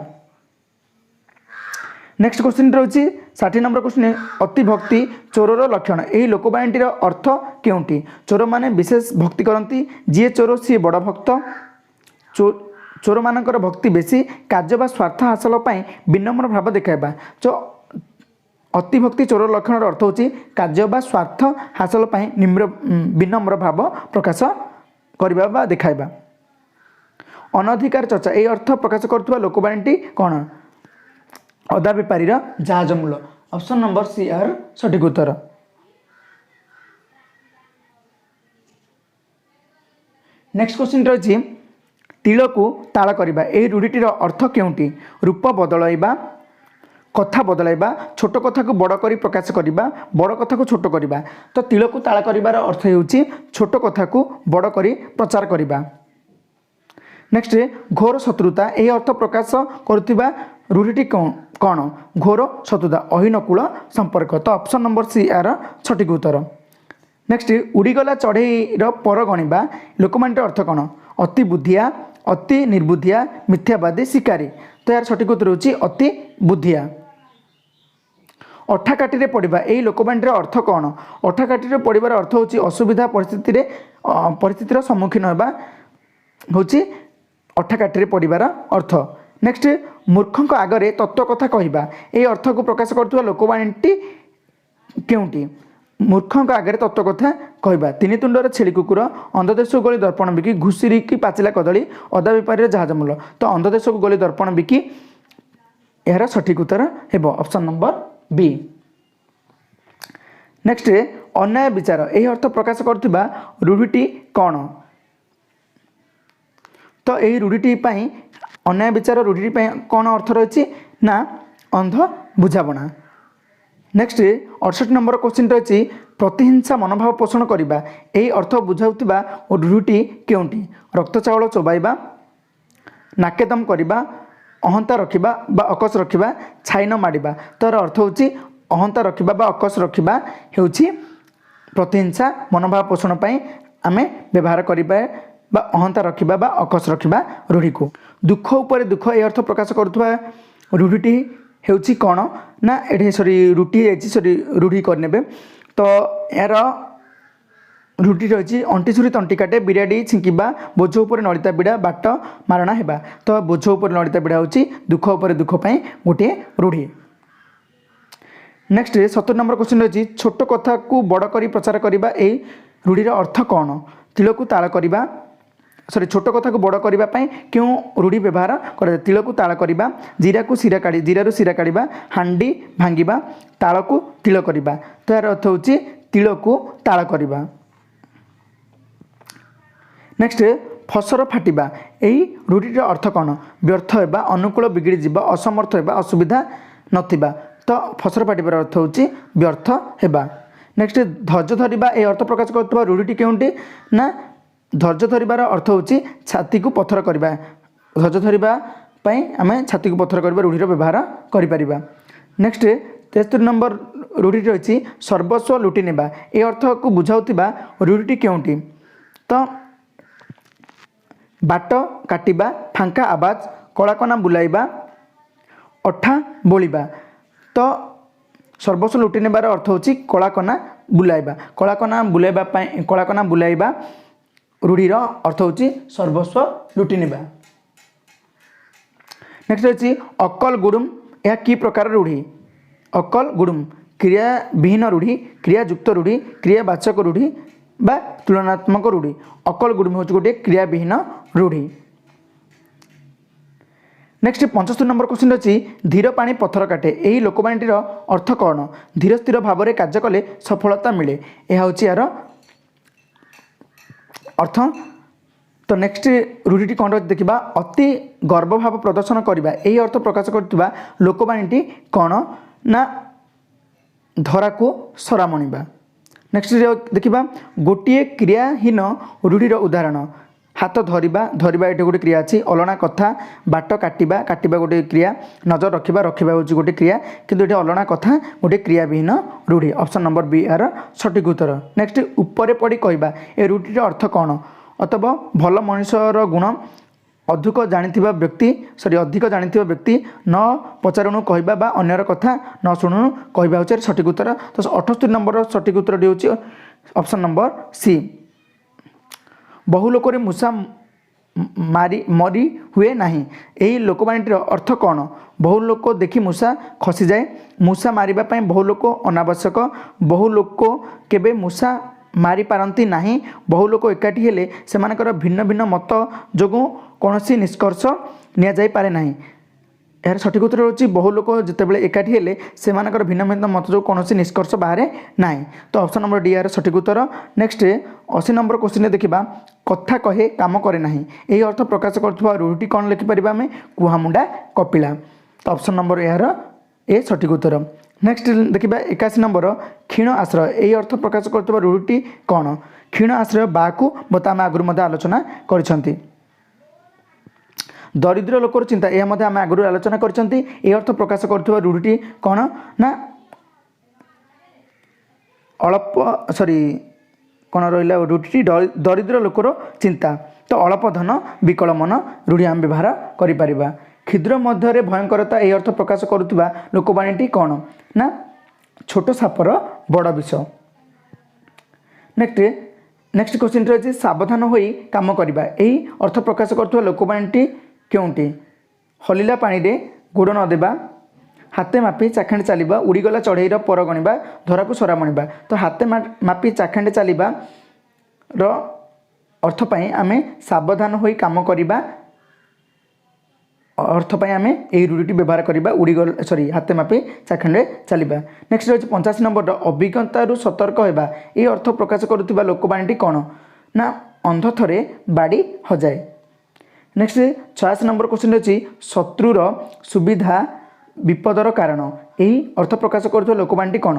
ନେକ୍ସଟ କ୍ୱେଶ୍ଚିନ୍ ରହୁଛି 60 ନମ୍ବର କ୍ୱେଶ୍ଚିନ୍, ଅତି ଭକ୍ତି ଚୋରର ଲକ୍ଷଣ, ଏହି ଲୋକବାଣୀଟିର ଅର୍ଥ କେଉଁଟି? ଚୋରମାନେ ବିଶେଷ ଭକ୍ତି କରନ୍ତି, ଯିଏ ଚୋର ସିଏ ବଡ଼ ଭକ୍ତ, ଚୋରମାନଙ୍କର ଭକ୍ତି ବେଶୀ, କାର୍ଯ୍ୟ ବା ସ୍ୱାର୍ଥ ହାସଲ ପାଇଁ ବିନମ୍ର ଭାବ ଦେଖାଇବା। ତ ଅତିଭକ୍ତି ଚୋର ଲକ୍ଷଣର ଅର୍ଥ ହେଉଛି କାର୍ଯ୍ୟ ବା ସ୍ୱାର୍ଥ ହାସଲ ପାଇଁ ବିନମ୍ର ଭାବ ପ୍ରକାଶ କରିବା ବା ଦେଖାଇବା। ଅନଧିକାର ଚର୍ଚ୍ଚା, ଏହି ଅର୍ଥ ପ୍ରକାଶ କରୁଥିବା ଲୋକବାଣୀଟି କ'ଣ? ଅଦା ବେପାରୀର ଜାହାଜ ମୂଲ। ଅପସନ୍ ନମ୍ବର ସି ଏହାର ସଠିକ୍ ଉତ୍ତର। ନେକ୍ସଟ କ୍ୱେଶ୍ଚିନ୍ ରହିଛି ତିଳକୁ ତାଳ କରିବା, ଏହି ରୂଢ଼ିଟିର ଅର୍ଥ କେଉଁଟି? ରୂପ ବଦଳାଇବା, କଥା ବଦଳାଇବା, ଛୋଟ କଥାକୁ ବଡ଼ କରି ପ୍ରକାଶ କରିବା, ବଡ଼ କଥାକୁ ଛୋଟ କରିବା। ତ ତିଳକୁ ତାଳ କରିବାର ଅର୍ଥ ହେଉଛି ଛୋଟ କଥାକୁ ବଡ଼ କରି ପ୍ରଚାର କରିବା। ନେକ୍ସଟ, ଘୋର ଶତ୍ରୁତା, ଏହି ଅର୍ଥ ପ୍ରକାଶ କରୁଥିବା ରୂଢ଼ିଟି କ'ଣ? ଘୋର ଶତ୍ରୁତା, ଅହିନକୂଳ ସମ୍ପର୍କ। ତ ଅପସନ୍ ନମ୍ବର ସି ଏହାର ସଠିକ୍ ଉତ୍ତର। ନେକ୍ସଟ, ଉଡ଼ିଗଲା ଚଢ଼େଇର ପର ଗଣିବା ଲୋକମାନଙ୍କର ଅର୍ଥ କ'ଣ? ଅତି ବୁଦ୍ଧିଆ, ଅତି ନିର୍ବୁଦ୍ଧିଆ, ମିଥ୍ୟାବାଦୀ, ଶିକାରୀ। ତ ଏହାର ସଠିକ୍ ଉତ୍ତର ହେଉଛି ଅତି ବୁଦ୍ଧିଆ। ଅଠାକାଠିରେ ପଡ଼ିବା, ଏହି ଲୋକବାଣୀର ଅର୍ଥ କ'ଣ? ଅଠାକାଠିରେ ପଡ଼ିବାର ଅର୍ଥ ହେଉଛି ଅସୁବିଧା ପରିସ୍ଥିତିର ସମ୍ମୁଖୀନ ହେବା ହେଉଛି ଅଠାକାଠିରେ ପଡ଼ିବାର ଅର୍ଥ। ନେକ୍ସଟ, ମୂର୍ଖଙ୍କ ଆଗରେ ତତ୍ତ୍ୱ କଥା କହିବା, ଏହି ଅର୍ଥକୁ ପ୍ରକାଶ କରୁଥିବା ଲୋକବାଣୀଟି କେଉଁଟି? ମୂର୍ଖଙ୍କ ଆଗରେ ତତ୍ତ୍ୱ କଥା କହିବା, ତିନି ତୁଣ୍ଡର ଛେଳି କୁକୁର, ଅନ୍ଧଦେଶକୁ ଗଳି ଦର୍ପଣ ବିକି, ଘୁଷୁରିକି ପାଚିଲା କଦଳୀ, ଅଦା ବେପାରୀର ଜାହାଜ ମୂଲ। ତ ଅନ୍ଧଦେଶକୁ ଗଳି ଦର୍ପଣ ବିକି ଏହାର ସଠିକ୍ ଉତ୍ତର ହେବ, ଅପସନ୍ ନମ୍ବର ବି। ନେକ୍ସଟ, ଅନ୍ୟାୟ ବିଚାର ଏହି ଅର୍ଥ ପ୍ରକାଶ କରୁଥିବା ରୂଢ଼ିଟି କ'ଣ? ତ ଏହି ରୂଢ଼ିଟି ପାଇଁ, ଅନ୍ୟାୟ ବିଚାର ରୂଢ଼ିଟି ପାଇଁ କ'ଣ ଅର୍ଥ ରହିଛି ନା ଅନ୍ଧ ବୁଝାମଣା। ନେକ୍ସଟ, 68 ନମ୍ବର କ୍ୱେଶ୍ଚିନ୍ ରହିଛି, ପ୍ରତିହିଂସା ମନୋଭାବ ପୋଷଣ କରିବା ଏହି ଅର୍ଥ ବୁଝାଉଥିବା ରୂଢ଼ିଟି କେଉଁଟି? ରକ୍ତ ଚାଉଳ ଚୋବାଇବା, ନାକେଦମ କରିବା, ଅହନ୍ତା ରଖିବା ବା ଅକସ ରଖିବା, ଛାଇ ନ ମାଡ଼ିବା। ତାର ଅର୍ଥ ହେଉଛି ଅହନ୍ତା ରଖିବା ବା ଅକସ ରଖିବା ହେଉଛି ପ୍ରତିହିଂସା ମନୋଭାବ ପୋଷଣ ପାଇଁ ଆମେ ବ୍ୟବହାର କରିବା ବା ଅହନ୍ତା ରଖିବା ବା ଅକସ ରଖିବା ରୂଢ଼ିକୁ। ଦୁଃଖ ଉପରେ ଦୁଃଖ ଏ ଅର୍ଥ ପ୍ରକାଶ କରୁଥିବା ରୂଢ଼ିଟି ହେଉଛି କ'ଣ ନା ଏଠି ସରି ରୁଟି ହେଇଯାଇଛି, ସରି, ରୂଢ଼ି କରିନେବେ। ତ ଏହାର ରୁଟି ରହିଛି ଅଣ୍ଟି ଛୁରୀ ତଣ୍ଟି କାଟେ, ବିରାଡ଼ି ଛିଙ୍କିବା, ବୋଝ ଉପରେ ନଳିତା ବିଡ଼ା, ବାଟ ମାରଣା ହେବା। ତ ବୋଝ ଉପରେ ନଳିତା ବିଡ଼ା ହେଉଛି ଦୁଃଖ ଉପରେ ଦୁଃଖ ପାଇଁ ଗୋଟିଏ ରୂଢ଼ି। ନେକ୍ସଟ, 70 ନମ୍ବର କ୍ୱେଶ୍ଚିନ୍ ରହିଛି, ଛୋଟ କଥାକୁ ବଡ଼ କରି ପ୍ରଚାର କରିବା ଏହି ରୂଢ଼ିର ଅର୍ଥ କ'ଣ? ତିଳକୁ ତାଳ କରିବା, ସରି, ଛୋଟ କଥାକୁ ବଡ଼ କରିବା ପାଇଁ କେଉଁ ରୂଢ଼ି ବ୍ୟବହାର କରାଯାଏ? ତିଳକୁ ତାଳ କରିବା, ଜିରାକୁ ଶିରା କାଢ଼ି, ଜିରାରୁ ଶିରା କାଢ଼ିବା, ହାଣ୍ଡି ଭାଙ୍ଗିବା, ତାଳକୁ ତିଳ କରିବା। ତ ଏହାର ଅର୍ଥ ହେଉଛି ତିଳକୁ ତାଳ କରିବା। ନେକ୍ସଟ, ଫସର ଫାଟିବା ଏହି ରୂଢ଼ିଟିର ଅର୍ଥ କ'ଣ? ବ୍ୟର୍ଥ ହେବା, ଅନୁକୂଳ ବିଗିଡ଼ି ଯିବା, ଅସମର୍ଥ ହେବା, ଅସୁବିଧା ନଥିବା। ତ ଫସର ଫାଟିବାର ଅର୍ଥ ହେଉଛି ବ୍ୟର୍ଥ ହେବା। ନେକ୍ସଟ, ଧୈର୍ଯ୍ୟ ଧରିବା ଏହି ଅର୍ଥ ପ୍ରକାଶ କରୁଥିବା ରୂଢ଼ିଟି କେଉଁଟି ନା ଧୈର୍ଯ୍ୟ ଧରିବାର ଅର୍ଥ ହେଉଛି ଛାତିକୁ ପଥର କରିବା। ଧୈର୍ଯ୍ୟ ଧରିବା ପାଇଁ ଆମେ ଛାତିକୁ ପଥର କରିବା ରୂଢ଼ିର ବ୍ୟବହାର କରିପାରିବା। ନେକ୍ସଟ, 73 ନମ୍ବର ରୂଢ଼ିଟି ରହିଛି, ସର୍ବସ୍ୱ ଲୁଟି ନେବା ଏ ଅର୍ଥକୁ ବୁଝାଉଥିବା ରୂଢ଼ିଟି କେଉଁଟି? ତ ବାଟ କାଟିବା, ଫାଙ୍କା ଆବାଜ, କଳାକନା ବୁଲାଇବା, ଅଠା ବୋଳିବା। ତ ସର୍ବସ୍ୱ ଲୁଟି ନେବାର ଅର୍ଥ ହେଉଛି କଳାକନା ବୁଲାଇବା। କଳାକନା ବୁଲାଇବା ପାଇଁ, କଳାକନା ବୁଲାଇବା ରୂଢ଼ିର ଅର୍ଥ ହେଉଛି ସର୍ବସ୍ୱ ଲୁଟି ନେବା। ନେକ୍ସଟ ରହିଛି, ଅକଲ ଗୁଡ଼ୁମ ଏହା କି ପ୍ରକାର ରୂଢ଼ି? ଅକଲ ଗୁଡ଼ୁମ କ୍ରିୟାବିହୀନ ରୂଢ଼ି, କ୍ରିୟାଯୁକ୍ତ ରୂଢ଼ି, କ୍ରିୟାବାଚକ ରୂଢ଼ି ବା ତୁଳନାତ୍ମକ ରୂଢ଼ି। ଅକଲ ଗୁଡ଼ୁମ ହେଉଛି ଗୋଟିଏ କ୍ରିୟାବିହୀନ ରୂଢ଼ି। ନେକ୍ସଟ, 75 ନମ୍ବର କ୍ୱେଶ୍ଚିନ୍ ଅଛି, ଧୀର ପାଣି ପଥର କାଟେ ଏହି ଲୋକବାଣୀଟିର ଅର୍ଥ କ'ଣ? ଧୀର ସ୍ଥିର ଭାବରେ କାର୍ଯ୍ୟ କଲେ ସଫଳତା ମିଳେ, ଏହା ହେଉଛି ଏହାର ଅର୍ଥ। ତ ନେକ୍ସଟ ରୂଢ଼ିଟି କ'ଣ ରହିଛି ଦେଖିବା। ଅତି ଗର୍ବଭାବ ପ୍ରଦର୍ଶନ କରିବା ଏହି ଅର୍ଥ ପ୍ରକାଶ କରୁଥିବା ଲୋକବାଣୀଟି କ'ଣ ନା ଧରାକୁ ସରା ମଣିବା। ନେକ୍ସଟ ଦେଖିବା, ଗୋଟିଏ କ୍ରିୟାହୀନ ରୂଢ଼ିର ଉଦାହରଣ। ହାତ ଧରିବା, ଧରିବା ଏଠି ଗୋଟେ କ୍ରିୟା ଅଛି। ଅଲଣା କଥା, ବାଟ କାଟିବା, କାଟିବା ଗୋଟେ କ୍ରିୟା। ନଜର ରଖିବା, ରଖିବା ହେଉଛି ଗୋଟେ କ୍ରିୟା। କିନ୍ତୁ ଏଠି ଅଲଣା କଥା ଗୋଟେ କ୍ରିୟାବିହୀନ ରୂଢ଼ି। ଅପସନ୍ ନମ୍ବର ବି ଏହାର ସଠିକ୍ ଉତ୍ତର। ନେକ୍ସଟ, ଉପରେ ପଡ଼ି କହିବା ଏ ରୂଢ଼ିର ଅର୍ଥ କ'ଣ? ଅଥବା ଭଲ ମଣିଷର ଗୁଣ, ଅଧିକ ଜାଣିଥିବା ବ୍ୟକ୍ତି, ସରି, ଅଧିକ ଜାଣିଥିବା ବ୍ୟକ୍ତି, ନ ପଚାରୁଣୁ କହିବା ବା ଅନ୍ୟର କଥା ନ ଶୁଣୁଣୁ କହିବା ହେଉଛି ଏହାର ସଠିକ୍ ଉତ୍ତର। ତ 78 ନମ୍ବରର ସଠିକ୍ ଉତ୍ତରଟି ହେଉଛି ଅପସନ୍ ନମ୍ବର ସି। ବହୁ ଲୋକରେ ମୂଷା ମାରି ମରି ହୁଏ ନାହିଁ ଏହି ଲୋକବାଣୀଟିର ଅର୍ଥ କ'ଣ? ବହୁ ଲୋକ ଦେଖି ମୂଷା ଖସିଯାଏ, ମୂଷା ମାରିବା ପାଇଁ ବହୁ ଲୋକ ଅନାବଶ୍ୟକ, ବହୁ ଲୋକ କେବେ ମୂଷା ମାରିପାରନ୍ତି ନାହିଁ, ବହୁ ଲୋକ ଏକାଠି ହେଲେ ସେମାନଙ୍କର ଭିନ୍ନ ଭିନ୍ନ ମତ ଯୋଗୁଁ କୌଣସି ନିଷ୍କର୍ଷ ନିଆଯାଇପାରେ ନାହିଁ। ଏହାର ସଠିକ୍ ଉତ୍ତର ହେଉଛି ବହୁ ଲୋକ ଯେତେବେଳେ ଏକାଠି ହେଲେ ସେମାନଙ୍କର ଭିନ୍ନ ଭିନ୍ନ ମତ ଯୋଗୁଁ କୌଣସି ନିଷ୍କର୍ଷ ବାହାରେ ନାହିଁ। ତ ଅପସନ୍ ନମ୍ବର ଡି ଏହାର ସଠିକ୍ ଉତ୍ତର। ନେକ୍ସଟ, 80 ନମ୍ବର କ୍ୱେଶ୍ଚିନ୍ରେ ଦେଖିବା, କଥା କହେ କାମ କରେ ନାହିଁ ଏହି ଅର୍ଥ ପ୍ରକାଶ କରୁଥିବା ରୂଢ଼ିଟି କ'ଣ ଲେଖିପାରିବା ଆମେ? କୁହାମୁଣ୍ଡା କପିଳା। ତ ଅପସନ୍ ନମ୍ବର ଏହାର ଏ ସଠିକ୍ ଉତ୍ତର। ନେକ୍ସଟ ଦେଖିବା, 81 ନମ୍ବର, କ୍ଷୀଣ ଆଶ୍ରୟ ଏହି ଅର୍ଥ ପ୍ରକାଶ କରୁଥିବା ରୂଢ଼ିଟି କ'ଣ? କ୍ଷୀଣ ଆଶ୍ରୟ ବାକୁ ବତା ଆମେ ଆଗରୁ ମଧ୍ୟ ଆଲୋଚନା କରିଛନ୍ତି। ଦରିଦ୍ର ଲୋକର ଚିନ୍ତା, ଏହା ମଧ୍ୟ ଆମେ ଆଗରୁ ଆଲୋଚନା କରିଛନ୍ତି। ଏହି ଅର୍ଥ ପ୍ରକାଶ କରୁଥିବା ରୂଢ଼ିଟି କ'ଣ ନା ଅଳ୍ପ, ସରି, କ'ଣ ରହିଲା ରୂଢ଼ିଟି? ଦରିଦ୍ର ଲୋକର ଚିନ୍ତା। ତ ଅଳ୍ପ ଧନ ବିକଳ ମନ ରୂଢ଼ି ଆମେ ବ୍ୟବହାର କରିପାରିବା। କ୍ଷୁଦ୍ର ମଧ୍ୟରେ ଭୟଙ୍କରତା ଏହି ଅର୍ଥ ପ୍ରକାଶ କରୁଥିବା ଲୋକବାଣୀଟି କ'ଣ ନା ଛୋଟ ସାପର ବଡ଼ ବିଷ। ନେକ୍ସଟ ନେକ୍ସଟ କ୍ୱେଶ୍ଚିନ୍ ରହିଛି, ସାବଧାନ ହୋଇ କାମ କରିବା ଏହି ଅର୍ଥ ପ୍ରକାଶ କରୁଥିବା ଲୋକବାଣୀଟି କେଉଁଟି? ହଲିଲା ପାଣିରେ ଗୋଡ଼ ନ ଦେବା, ହାତେ ମାପି ଚାଖେଣ୍ଡେ ଚାଲିବା, ଉଡ଼ିଗଲା ଚଢ଼େଇର ପର ଗଣିବା, ଧରାକୁ ସରା ମଣିବା। ତ ହାତେ ମାପି ଚାଖେଣ୍ଡେ ଚାଲିବାର ଅର୍ଥ ପାଇଁ ଆମେ ସାବଧାନ ହୋଇ କାମ କରିବା ଅର୍ଥ ପାଇଁ ଆମେ ଏହି ରୂଢ଼ିଟି ବ୍ୟବହାର କରିବା। ଉଡ଼ିଗଲ, ସରି, ହାତେ ମାପି ଚାଖଣ୍ଡେ ଚାଲିବା। ନେକ୍ସଟ ରହିଛି 85 ନମ୍ବରର, ଅଭିଜ୍ଞତାରୁ ସତର୍କ ହେବା, ଏହି ଅର୍ଥ ପ୍ରକାଶ କରୁଥିବା ଲୋକବାଣୀଟି କ'ଣ ନା ଅନ୍ଧ ଥରେ ବାଡ଼ି ହଜାଏ। ନେକ୍ସଟ 86 ନମ୍ବର କ୍ୱେଶ୍ଚିନ୍ ଅଛି, ଶତ୍ରୁର ସୁବିଧା ବିପଦର କାରଣ, ଏହି ଅର୍ଥ ପ୍ରକାଶ କରୁଥିବା ଲୋକବାଣୀଟି କ'ଣ?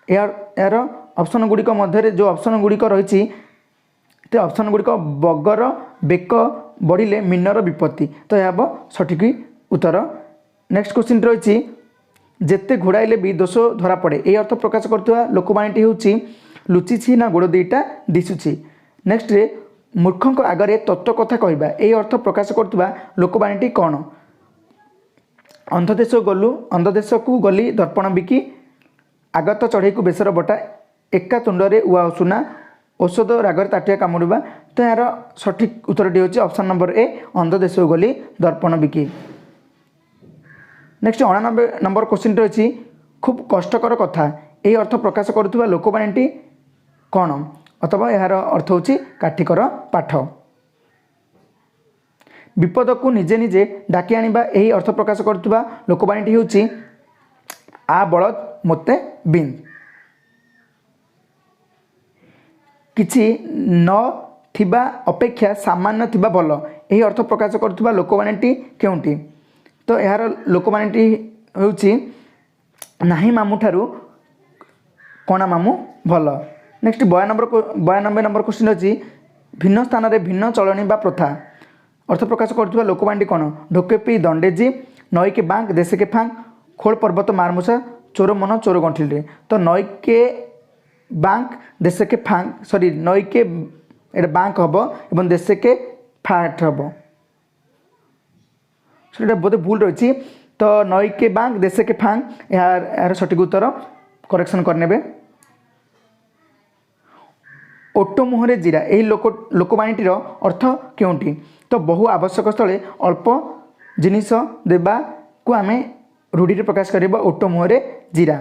ଏହାର ଅପସନ୍ ଗୁଡ଼ିକ ମଧ୍ୟରେ ଯେଉଁ ଅପସନ୍ ଗୁଡ଼ିକ ରହିଛି, ସେ ଅପସନ୍ ଗୁଡ଼ିକ ବଗର ବେକ ବଢ଼ିଲେ ମୀନର ବିପତ୍ତି। ତ ଏହା ହେବ ସଠିକ୍ ଉତ୍ତର। ନେକ୍ସଟ କ୍ୱେଶ୍ଚିନ୍ ରହିଛି, ଯେତେ ଘୋଡ଼ାଇଲେ ବି ଦୋଷ ଧରା ପଡ଼େ, ଏହି ଅର୍ଥ ପ୍ରକାଶ କରୁଥିବା ଲୋକବାଣୀଟି ହେଉଛି ଲୁଚିଛି ନା ଗୋଡ଼ ଦୁଇଟା ଦିଶୁଛି। ନେକ୍ସଟରେ ମୂର୍ଖଙ୍କ ଆଗରେ ତତ୍ତ୍ୱ କଥା କହିବା, ଏହି ଅର୍ଥ ପ୍ରକାଶ କରୁଥିବା ଲୋକବାଣୀଟି କ'ଣ? ଅନ୍ଧଦେଶ ଗଲୁ, ଅନ୍ଧଦେଶକୁ ଗଲି ଦର୍ପଣ ବିକି, ଆଗତ ଚଢ଼େଇକୁ ବେସର ବଟା, ଏକା ତୁଣ୍ଡରେ ଉଆ ଉଷୁନା, ଔଷଧ ରାଗରେ ତାଟିଆ କାମୁଡ଼ିବା। ତ ଏହାର ସଠିକ୍ ଉତ୍ତରଟି ହେଉଛି ଅପସନ୍ ନମ୍ବର ଏ, ଅନ୍ଧଦେଶକୁ ଗଲି ଦର୍ପଣ ବିକି। ନେକ୍ସଟ 89 ନମ୍ବର କ୍ୱେଶ୍ଚିନ୍ଟି ରହିଛି, ଖୁବ୍ କଷ୍ଟକର କଥା, ଏହି ଅର୍ଥ ପ୍ରକାଶ କରୁଥିବା ଲୋକବାଣୀଟି କ'ଣ? ଅଥବା ଏହାର ଅର୍ଥ ହେଉଛି କାଠିକର ପାଠ। ବିପଦକୁ ନିଜେ ନିଜେ ଡାକି ଆଣିବା, ଏହି ଅର୍ଥ ପ୍ରକାଶ କରୁଥିବା ଲୋକବାଣୀଟି ହେଉଛି ଆ ବଳଦ ମୋତେ ବିନ୍ଦ। କିଛି ନଥିବା ଅପେକ୍ଷା ସାମାନ୍ୟ ଥିବା ଭଲ, ଏହି ଅର୍ଥ ପ୍ରକାଶ କରୁଥିବା ଲୋକବାଣୀଟି କେଉଁଟି? ତ ଏହାର ଲୋକବାଣୀଟି ହେଉଛି ନାହିଁ ମାମୁଁ ଠାରୁ କଣା ମାମୁଁ ଭଲ। ନେକ୍ସଟ 92 ନମ୍ବର କ୍ୱେଶ୍ଚିନ୍ ଅଛି, ଭିନ୍ନ ସ୍ଥାନରେ ଭିନ୍ନ ଚଳଣି ବା ପ୍ରଥା, ଅର୍ଥ ପ୍ରକାଶ କରୁଥିବା ଲୋକବାଣୀଟି କ'ଣ? ଢୋକେ ପିଇ ଦଣ୍ଡେଜି, ନଈକେ ବାଙ୍କ ଦେଶକେ ଫାଙ୍କ, ଖୋଳ ପର୍ବତ ମାରମୂଷା, ଚୋର ମନ ଚୋର ଗଣ୍ଠିରେ। ତ ନଈକେ ବାଙ୍କ ଦେଶକେ ଫାଙ୍କ, ସରି, ନଈକେ ଏଇଟା ବାଙ୍କ ହେବ ଏବଂ ଦେଶକେ ଫାଟ ହେବ, ସେଇଟା ବୋଧେ ଭୁଲ ରହିଛି। ତ ନଈକେ ବାଙ୍କ ଦେଶକେ ଫାଙ୍କ ଏହାର ସଠିକ୍ ଉତ୍ତର, କରେକ୍ସନ୍ କରିନେବେ। ଓଟ ମୁହଁରେ ଜିରା, ଏହି ଲୋକବାଣୀଟିର ଅର୍ଥ କେଉଁଟି? ତ ବହୁ ଆବଶ୍ୟକ ସ୍ଥଳେ ଅଳ୍ପ ଜିନିଷ ଦେବାକୁ ଆମେ ରୂଢ଼ିରେ ପ୍ରକାଶ କରିବା ଓଟ ମୁହଁରେ ଜିରା।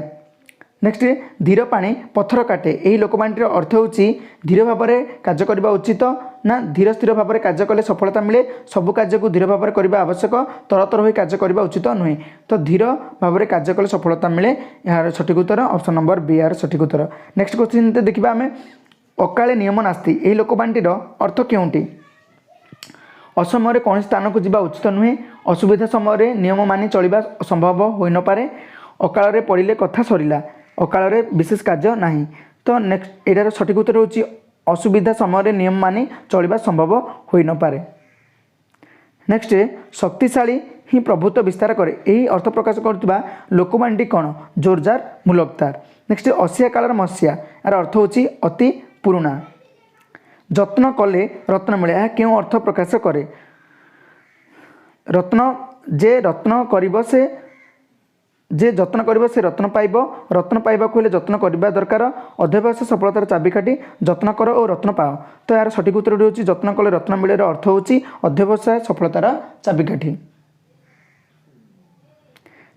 ନେକ୍ସଟ ଧୀର ପାଣି ପଥର କାଟେ, ଏହି ଲୋକବାଣୀଟିର ଅର୍ଥ ହେଉଛି ଧୀର ଭାବରେ କାର୍ଯ୍ୟ କରିବା ଉଚିତ ନା ଧୀର ସ୍ଥିର ଭାବରେ କାର୍ଯ୍ୟ କଲେ ସଫଳତା ମିଳେ, ସବୁ କାର୍ଯ୍ୟକୁ ଧୀର ଭାବରେ କରିବା ଆବଶ୍ୟକ, ତରତର ହୋଇ କାର୍ଯ୍ୟ କରିବା ଉଚିତ ନୁହେଁ। ତ ଧୀର ଭାବରେ କାର୍ଯ୍ୟ କଲେ ସଫଳତା ମିଳେ, ଏହାର ସଠିକ୍ ଉତ୍ତର ଅପସନ୍ ନମ୍ବର ବି ଏହାର ସଠିକ୍ ଉତ୍ତର। ନେକ୍ସଟ କ୍ୱେଶ୍ଚିନ୍ ଦେଖିବା ଆମେ, ଅକାଳେ ନିୟମ ନାସ୍ତି, ଏହି ଲୋକବାଣୀଟିର ଅର୍ଥ କେଉଁଟି? ଅସମୟରେ କୌଣସି ସ୍ଥାନକୁ ଯିବା ଉଚିତ ନୁହେଁ, ଅସୁବିଧା ସମୟରେ ନିୟମ ମାନି ଚଳିବା ସମ୍ଭବ ହୋଇନପାରେ, ଅକାଳରେ ପଡ଼ିଲେ କଥା ସରିଲା, ଅକାଳରେ ବିଶେଷ କାର୍ଯ୍ୟ ନାହିଁ। ତ ନେକ୍ସଟ ଏଇଟାର ସଠିକ୍ ଉତ୍ତର ହେଉଛି ଅସୁବିଧା ସମୟରେ ନିୟମ ମାନି ଚଳିବା ସମ୍ଭବ ହୋଇନପାରେ। ନେକ୍ସଟ ଶକ୍ତିଶାଳୀ ହିଁ ପ୍ରଭୁତ୍ୱ ବିସ୍ତାର କରେ, ଏହି ଅର୍ଥ ପ୍ରକାଶ କରୁଥିବା ଲୋକବାଣୀଟି କ'ଣ? ଜୋରଜାର ମୁଲକଦାର। ନେକ୍ସଟ ଅସିଆ କାଳର ମସିହା, ଏହାର ଅର୍ଥ ହେଉଛି ଅତି ପୁରୁଣା। ଯତ୍ନ କଲେ ରତ୍ନ ମିଳେ, ଏହା କେଉଁ ଅର୍ଥ ପ୍ରକାଶ କରେ? ରତ୍ନ ଯେ ରତ୍ନ କରିବ ସେ, ଯେ ଯତ୍ନ କରିବ ସେ ରତ୍ନ ପାଇବ, ରତ୍ନ ପାଇବାକୁ ହେଲେ ଯତ୍ନ କରିବା ଦରକାର, ଅଧ୍ୟବସାୟ ସଫଳତାର ଚାବିକାଠି, ଯତ୍ନ କର ଓ ରତ୍ନ ପାଅ। ତ ଏହାର ସଠିକ୍ ଉତ୍ତରଟି ହେଉଛି ଯତ୍ନ କଲେ ରତ୍ନ ମିଳେର ଅର୍ଥ ହେଉଛି ଅଧ୍ୟବସାୟ ସଫଳତାର ଚାବିକାଠି।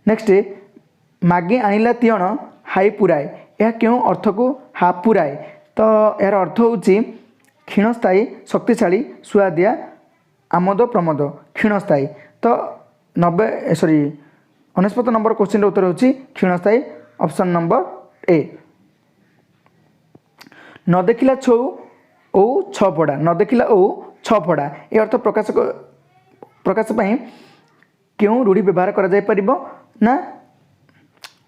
ନେକ୍ସଟ ମାଗି ଆଣିଲା ତିଅଣ ହାଇ ପୁରାଏ, ଏହା କେଉଁ ଅର୍ଥକୁ ହାପୁରାଏ? ତ ଏହାର ଅର୍ଥ ହେଉଛି କ୍ଷୀଣସ୍ଥାୟୀ, ଶକ୍ତିଶାଳୀ, ସୁଆଦିଆ, ଆମୋଦ ପ୍ରମୋଦ, କ୍ଷୀଣସ୍ଥାୟୀ। ତ 90, ସରି, 99 ନମ୍ବର କ୍ୱେଶ୍ଚିନ୍ର ଉତ୍ତର ହେଉଛି କ୍ଷୀଣସ୍ଥାୟୀ, ଅପସନ୍ ନମ୍ବର ଏ। ନ ଦେଖିଲା ଛଉ ଓଉ ଛଅ ଫଡ଼ା, ନ ଦେଖିଲା ଓଉ ଛଅ ଫଡ଼ା, ଏ ଅର୍ଥ ପ୍ରକାଶ ପାଇଁ କେଉଁ ରୂଢ଼ି ବ୍ୟବହାର କରାଯାଇପାରିବ ନା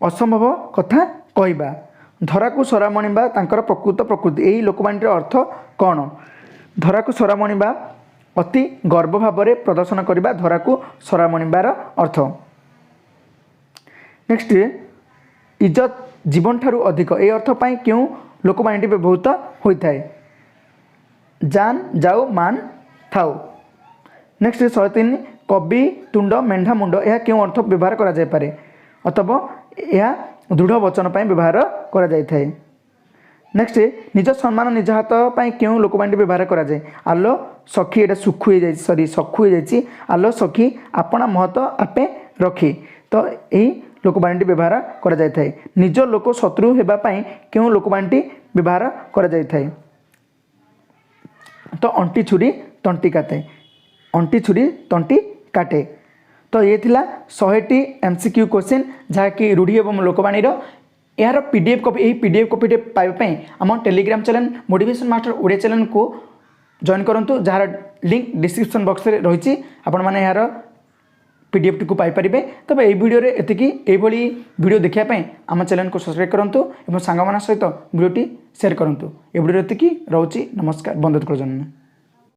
ଅସମ୍ଭବ କଥା କହିବା। ଧରାକୁ ସରା ମଣିବା ତାଙ୍କର ପ୍ରକୃତ ପ୍ରକୃତି, ଏହି ଲୋକବାଣୀଟିର ଅର୍ଥ କ'ଣ? ଧରାକୁ ସରା ମଣିବା ଅତି ଗର୍ବ ଭାବରେ ପ୍ରଦର୍ଶନ କରିବା, ଧରାକୁ ସରା ମଣିବାର ଅର୍ଥ। ନେକ୍ସଟ ଇଜ୍ଜତ ଜୀବନଠାରୁ ଅଧିକ, ଏହି ଅର୍ଥ ପାଇଁ କେଉଁ ଲୋକବାଣୀଟି ବ୍ୟବହୃତ ହୋଇଥାଏ? ଜାନ୍ ଯାଉ ମାନ ଥାଉ। ନେକ୍ସଟ 103 କବି ତୁଣ୍ଡ ମେଣ୍ଢା ମୁଣ୍ଡ, ଏହା କେଉଁ ଅର୍ଥ ବ୍ୟବହାର କରାଯାଇପାରେ? ଅଥବା ଏହା ଦୃଢ଼ ବଚନ ପାଇଁ ବ୍ୟବହାର କରାଯାଇଥାଏ। ନେକ୍ସଟ ନିଜ ସମ୍ମାନ ନିଜ ହାତ ପାଇଁ କେଉଁ ଲୋକବାଣୀଟି ବ୍ୟବହାର କରାଯାଏ? ଆଲୋ ସଖୀ, ଏଇଟା ସୁଖୁ ହେଇଯାଇଛି, ସରି ସଖୁ ହେଇଯାଇଛି, ଆଲୋ ସଖୀ ଆପଣା ମହତ ଆପେ ରଖି, ତ ଏହି ଲୋକବାଣୀଟି ବ୍ୟବହାର କରାଯାଇଥାଏ। ନିଜ ଲୋକ ଶତ୍ରୁ ହେବା ପାଇଁ କେଉଁ ଲୋକବାଣୀଟି ବ୍ୟବହାର କରାଯାଇଥାଏ? ତ ଅଣ୍ଟି ଛୁରୀ ତଣ୍ଟି କାଟେ, ଅଣ୍ଟି ଛୁରୀ ତଣ୍ଟି କାଟେ। ତ ଇଏ ଥିଲା 100ଟି ଏମ୍ସିକ୍ୟୁ କୋଶ୍ଚିନ୍, ଯାହାକି ରୂଢ଼ି ଏବଂ ଲୋକବାଣୀର। ଏହାର ପିଡିଏଫ୍ କପି, ଏହି ପିଡିଏଫ୍ କପିଟି ପାଇବା ପାଇଁ ଆମ Telegram channel motivation master Odia ଚ୍ୟାନେଲ୍କୁ ଜଏନ୍ କରନ୍ତୁ, ଯାହାର ଲିଙ୍କ୍ ଡିସ୍କ୍ରିପ୍ସନ୍ ବକ୍ସରେ ରହିଛି। ଆପଣମାନେ ଏହାର ପିଡିଏଫ୍ଟିକୁ ପାଇପାରିବେ। ତେବେ ଏହି ଭିଡ଼ିଓରେ ଏତିକି। ଏଇଭଳି ଭିଡ଼ିଓ ଦେଖିବା ପାଇଁ ଆମ ଚ୍ୟାନେଲକୁ ସବସ୍କ୍ରାଇବ୍ କରନ୍ତୁ ଏବଂ ସାଙ୍ଗମାନଙ୍କ ସହିତ ଭିଡ଼ିଓଟି ସେୟାର କରନ୍ତୁ। ଏ ଭିଡ଼ିଓରେ ଏତିକି ରହୁଛି। ନମସ୍କାର। ବନ୍ଦେ ଉତ୍କଳ ଜନନୀ।